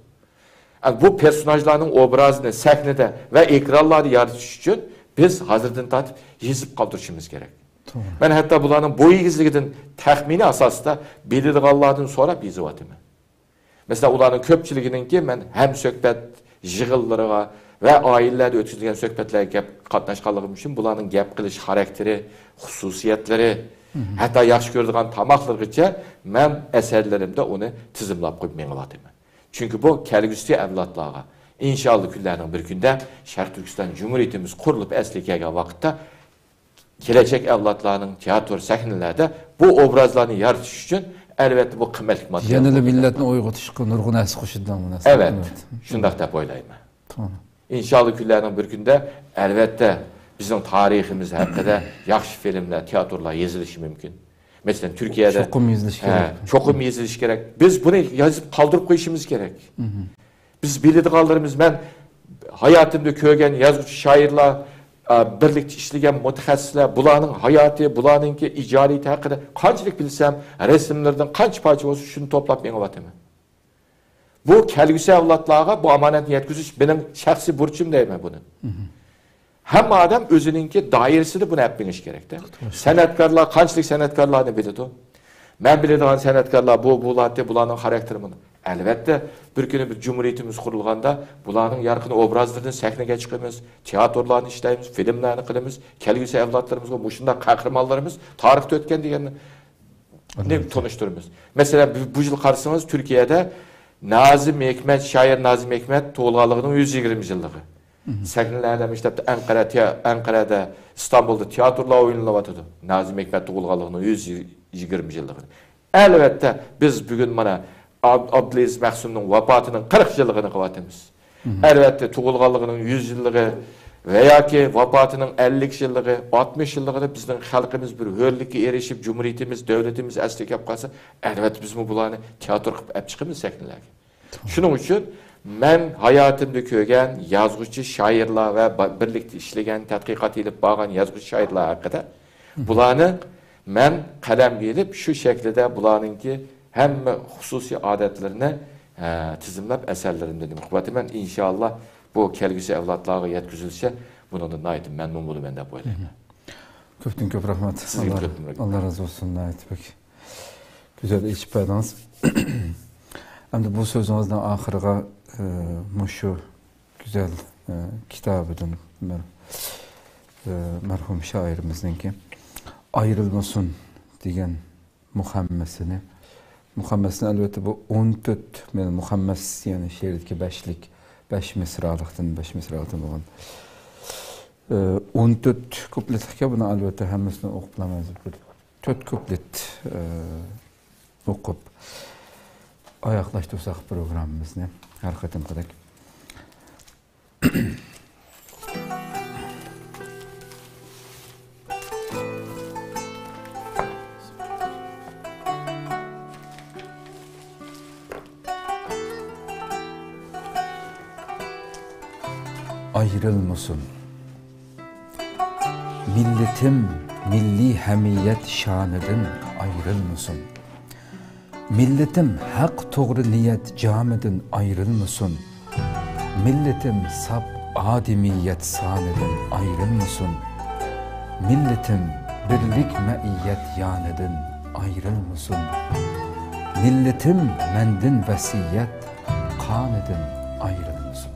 ئە، بۇ پېرسوناژلارنىڭ ئوبرازىنى سەھنىدە ۋە ئېكرانلاردا يارىتىش ئۈچۈن بىز ھازىردىن تارتىپ يېزىپ قالدۇرۇشىمىز كېرەك. توغرا. مەن ھەتتا بۇلارنىڭ بوي ئېگىزلىكىدىن تەخمىنىي ئاساستا بىلىدىغانلاردىن سوراپ يېزىۋاتىمەن. مەسىلەن، ئۇلارنىڭ كۆپچىلىكىنىڭكى مەن ھەمسۆھبەت يىغىنلىرىغا ۋە ئائىلىلەردە ئۆتكۈزۈلگەن سۆھبەتلەرگە گەپ قاتناشقانلىقىم ئۈچۈن بۇلارنىڭ گەپ قىلىش خاراكتېرى، خۇسۇسىيەتلىرى، ھەتتا ياخشى كۆرىدىغان تاماقلىرىغىچە مەن ئەسەرلىرىمدە ئۇنى تىزىملاپ قويۇپ مېڭىۋاتىمەن. چۈنكى بۇ كەلگۈسىدىكى ئەۋلادلارغا، ئىنشائاللا، كۈنلەرنىڭ بىر كۈنىدە شەرقىي تۈركىستان جۇمھۇرىيىتىمىز قۇرۇلۇپ ئەسلىگە كەلگەن ۋاقىتتا كېلەچەك ئەۋلادلارنىڭ تىياتىر سەھنىلەردە بۇ ئوبرازلارنى يارىتىش ئۈچۈن، ئەلۋەتتە، بۇ قىممەتلىك ماتېرىيال يەنىلا بولىدۇ. مىللەتنى ئويغىتىشقا نۇرغۇن ھەسسە قوشىدىغان بۇ نەرسە. ئەلۋەتتە، ئەلۋەتتە. شۇنداق دەپ ئويلايمەن. توغرا. ئىنشائاللا، كۈنلەرنىڭ بىر كۈنىدە، ئەلۋەتتە، بىزنىڭ تارىخىمىز ھەققىدە ياخشى فىلىملەر، تىياتىرلار يېزىلىشى مۇمكىن. مەسىلەن، تۈركىيەدە، چوقۇم يېزىلىشى ھە، كېرەك. چوقۇم يېزىلىشى كېرەك. بىز بۇنى يېزىپ قالدۇرۇپ قويۇشىمىز كېرەك. بىز بىلىدىغانلىرىمىز، مەن ھاياتىمدا كۆرگەن يازغۇچى شائىرلار، ئا، بىرلىكتە ئىشلىگەن مۇتەخەسسىسلەر، بۇلارنىڭ ھاياتى، بۇلارنىڭكى ئىجادىيىتى ھەققىدە قانچىلىك بىلسەم، رەسىملىرىدىن قانچە پارچە بولسا، شۇنى توپلاپ مېڭىۋاتىمەن. بۇ كەلگۈسى ئەۋلادلارغا بۇ ئامانەتنى يەتكۈزۈش مېنىڭ شەخسىي بۇرچۇم دەيمەن بۇنى. ھەممە ئادەم ئۆزىنىڭكى دائىرىسىدە بۇنى ئەپ مېڭىش كېرەكتە. سەنئەتكارلار قانچىلىك سەنئەتكارلارنى بىلىدۇ؟ مەن بىلىدىغان سەنئەتكارلار بۇ، بۇلاتتى، بۇلارنىڭ خاراكتېرى بۇنى. ئەلۋەتتە، بىر كۈنى بىز جۇمھۇرىيىتىمىز قۇرۇلغاندا، بۇلارنىڭ يارقىن ئوبرازلىرىدىن سەھنىگە چىقىمىز، تىياتىرلارنى ئىشلەيمىز، فىلىملارنى قىلىمىز، كەلگۈسى ئەۋلادلىرىمىزغا مۇشۇنداق قەھرىمانلىرىمىز تارىختا ئۆتكەن دېگەننى ئەلۋەتتە. تونۇشتۇرىمىز. مەسىلەن، بۇ، بۇ يىل قارىسىڭىز، تۈركىيەدە نازىم ھېكمەت، شائىر نازىم ھېكمەت تۇغۇلغانلىقىنىڭ يۈز يىگىرمە يىللىقى. سەھنىلەردە مۇشۇ ئەنقەرە، تىيا-، ئەنقەرەدە، ئىستانبۇلدا تىياتىرلار ئوينىلىۋاتىدۇ. نازىم ھېكمەت تۇغۇلغانلىقىنىڭ يۈز يىگىرمە يىللىقى. ئەلۋەتتە، بىز بۈگۈن مانا ئاب-، ئابدۇلئەزىز مەخسۇمنىڭ ۋاپاتىنىڭ قىرىق يىللىقىنى قىلىۋاتىمىز. ئەلۋەتتە، تۇغۇلغانلىقىنىڭ يۈز يىللىقى ۋە ياكى ۋاپاتىنىڭ ئەللىك يىللىقى، ئاتمىش يىللىقىدا بىزنىڭ خەلقىمىز بىر ھۆرلۈككە ئېرىشىپ، جۇمھۇرىيىتىمىز، دۆلىتىمىز ئەسلىگە كېلىپ قالسا، ئەلۋەتتە، بىزمۇ بۇلارنى تىياتىر قىلىپ ئەپ چىقىمىز سەھنىلەرگە. شۇنىڭ ئۈچۈن مەن ھاياتىمدا كۆرگەن يازغۇچى شائىرلار ۋە با-، بىرلىكتە ئىشلىگەن، تەتقىقات ئېلىپ بارغان يازغۇچى شائىرلار ھەققىدە بۇلارنى مەن قەلەمگە ئېلىپ، شۇ شەكىلدە بۇلارنىڭكى ھەممە خۇسۇسىي ئادەتلىرىنى، ئە، تىزىملاپ ئەسەرلىرىمدە نېمە قىلىۋاتىمەن. ئىنشائاللا، بۇ كەلگۈسى ئەۋلادلارغا يەتكۈزۈلسە، بۇنىڭدىن ناھايىتى مەمنۇن بولىمەن دەپ ئويلايمەن. كۆپتىن كۆپ رەھمەت. سىزگە ئاللا، كۆپتىن رەھمەت. ئاللا رازى بولسۇن. ناھايىتى بەك گۈزەل ئېچىپ بەردىڭىز. ئەمدى بۇ سۆزىڭىزنىڭ ئاخىرىغا، ئە، مۇشۇ گۈزەل، ئە، كىتابىدىن مەر-، ئە، مەرھۇم شائىرىمىزنىڭكى ئايرىلمىسۇن دېگەن مۇخەممەسىنى، مۇخەممەسنى ئەلۋەتتە بۇ ئون تۆت، يەنى مۇخەممەس، يەنى شېئىردىكى بەشلىك، بەش مىسرالىقتىن، بەش مىسرالىقتىن بولغان، ئە، ئون تۆت كۇپلېتلىقكەن. بۇنى ئەلۋەتتە ھەممىسىنى ئوقۇپ بولالمايمىز. بىر تۆت كۇپلېت، ئە، ئوقۇپ ئاياغلاشتۇرساق پروگراممىمىزنى ھەر قېتىمقىدەك. ئايرىلمىسۇن. مىللىتىم مىللىي ھەمىيەت شانىدىن ئايرىلمىسۇن. مىللىتىم ھەق توغرا نىيەت جامىدىن ئايرىلمىسۇن. مىللىتىم ساپ ئادىمىيەت سانىدىن ئايرىلمىسۇن. مىللىتىم بىرلىك مەئىيەت يانىدىن ئايرىلمىسۇن. مىللىتىم مەندىن ۋەسىيەت قانىدىن ئايرىلمىسۇن.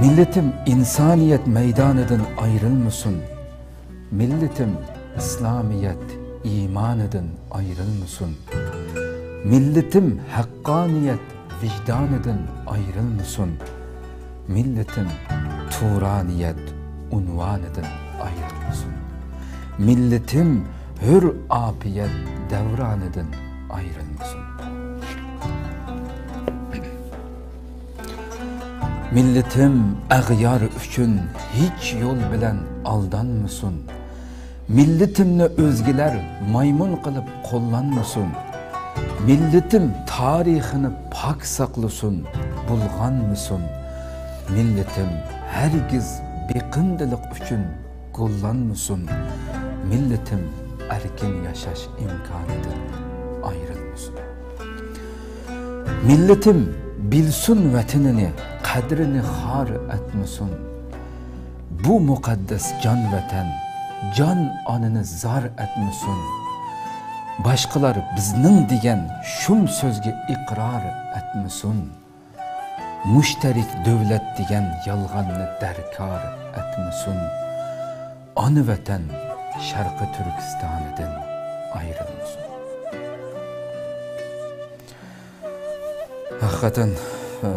مىللىتىم ئىنسانىيەت مەيدانىدىن ئايرىلمىسۇن. مىللىتىم ئىسلامىيەت ئىمانىدىن ئايرىلمىسۇن. مىللىتىم ھەققانىيەت ۋىجدانىدىن ئايرىلمىسۇن. مىللىتىم تۇرانىيەت ئۇنۋانىدىن ئايرىلمىسۇن. مىللىتىم ھۆر ئاپىيەت دەۋرانىدىن ئايرىلمىسۇن. مىللىتىم ئەغيار ئۈچۈن ھېچ يول بىلەن ئالدانمىسۇن. مىللىتىمنى ئۆزگىلەر مايمۇن قىلىپ قوللانمىسۇن. مىللىتىم تارىخىنى پاك ساقلىسۇن، بۇلغانمىسۇن. مىللىتىم ھەرگىز بېقىندىلىق ئۈچۈن گوللانمىسۇن. مىللىتىم ئەركىن ياشاش ئىمكانىدىن ئايرىلمىسۇن. مىللىتىم بىلسۇن ۋەتىنىنى، قەدرىنى خار ئەتمىسۇن. بۇ مۇقەددەس جان ۋەتەن، جان ئانىنى زار ئەتمىسۇن. باشقىلار بىزنىڭ دېگەن شۇم سۆزگە ئىقرار ئەتمىسۇن. مۇشتەرىك دۆلەت دېگەن يالغاننى دەركار ئەتمىسۇن. ئانا ۋەتەن شەرقىي تۈركىستانىدىن ئايرىلمىسۇن. ھەقىقەتەن، ئە،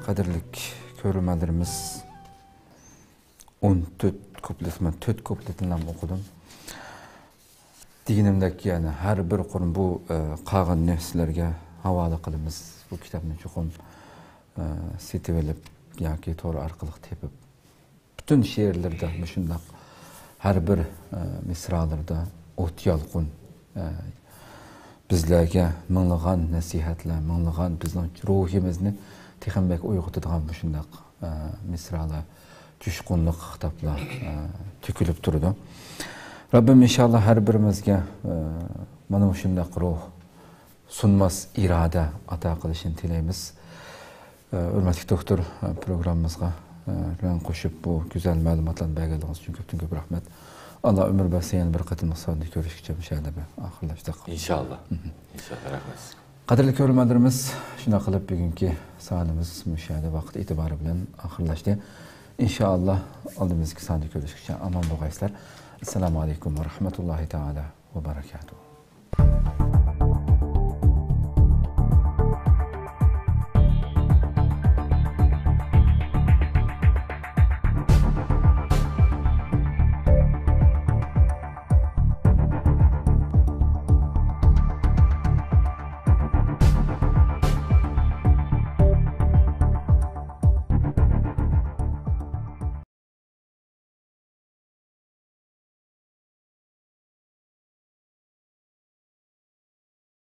قەدىرلىك كۆرۈرمەنلىرىمىز، ئون تۆت كۇپلېت، مەن تۆت كۇپلېتىنى ئوقۇدۇم. دېگىنىمدەك، يەنى ھەر بىر قۇرۇم بۇ، ئە، قالغىنىنى سىلەرگە ھاۋالە قىلىمىز. بۇ كىتابنى چوقۇم، ئە، سېتىۋېلىپ ياكى تور ئارقىلىق تېپىپ، پۈتۈن شېئىرلىرىدا مۇشۇنداق ھەر بىر، ئە، مىسرالىرىدا ئوت يالقۇن، ئە، بىزلەرگە مىڭلىغان نەسىھەتلەر، مىڭلىغان بىزنىڭ روھىمىزنى تېخىمۇ بەك ئويغىتىدىغان مۇشۇنداق، ئە، مىسرالار، جۇشقۇنلۇق خىتابلار، ئە، تۆكۈلۈپ تۇرىدۇ. رەببىم ئىنشاللا ھەر بىرىمىزگە، ئە، مانا مۇشۇنداق روھ، سۇنماس ئىرادە ئاتا قىلىشىنى تىلەيمىز. ئە، ھۆرمەتلىك دوكتور، ئە، پروگراممىمىزغا، ئە، رەڭ قوشۇپ، بۇ گۈزەل مەلۇماتلارنى بەرگەنلىكىڭىز ئۈچۈن كۆپتىن كۆپ رەھمەت. ئاللا ئۆمۈر بەرسە، يەنە بىر قېتىملىق ساندا كۆرۈشكىچە مۇشۇ يەردە بىر ئاخىرلاشتۇق. ئىنشاللا. مھم. ئىنشاللا، رەھمەت سىزگە. قەدىرلىك كۆرۈرمەنلىرىمىز، شۇنداق قىلىپ بۈگۈنكى سانىمىز مۇشۇ يەردە ۋاقىت ئېتىبارى بىلەن ئاخىرلاشتى. ئىنشاللا ئالدىمىزدىكى ساندا كۆرۈشكىچە ئامان بولغايسىلەر. ئەسسالامۇ ئەلەيكۇم ۋە رەھمەتۇللاھى تائالا ۋە بەرەكاتۇھۇ.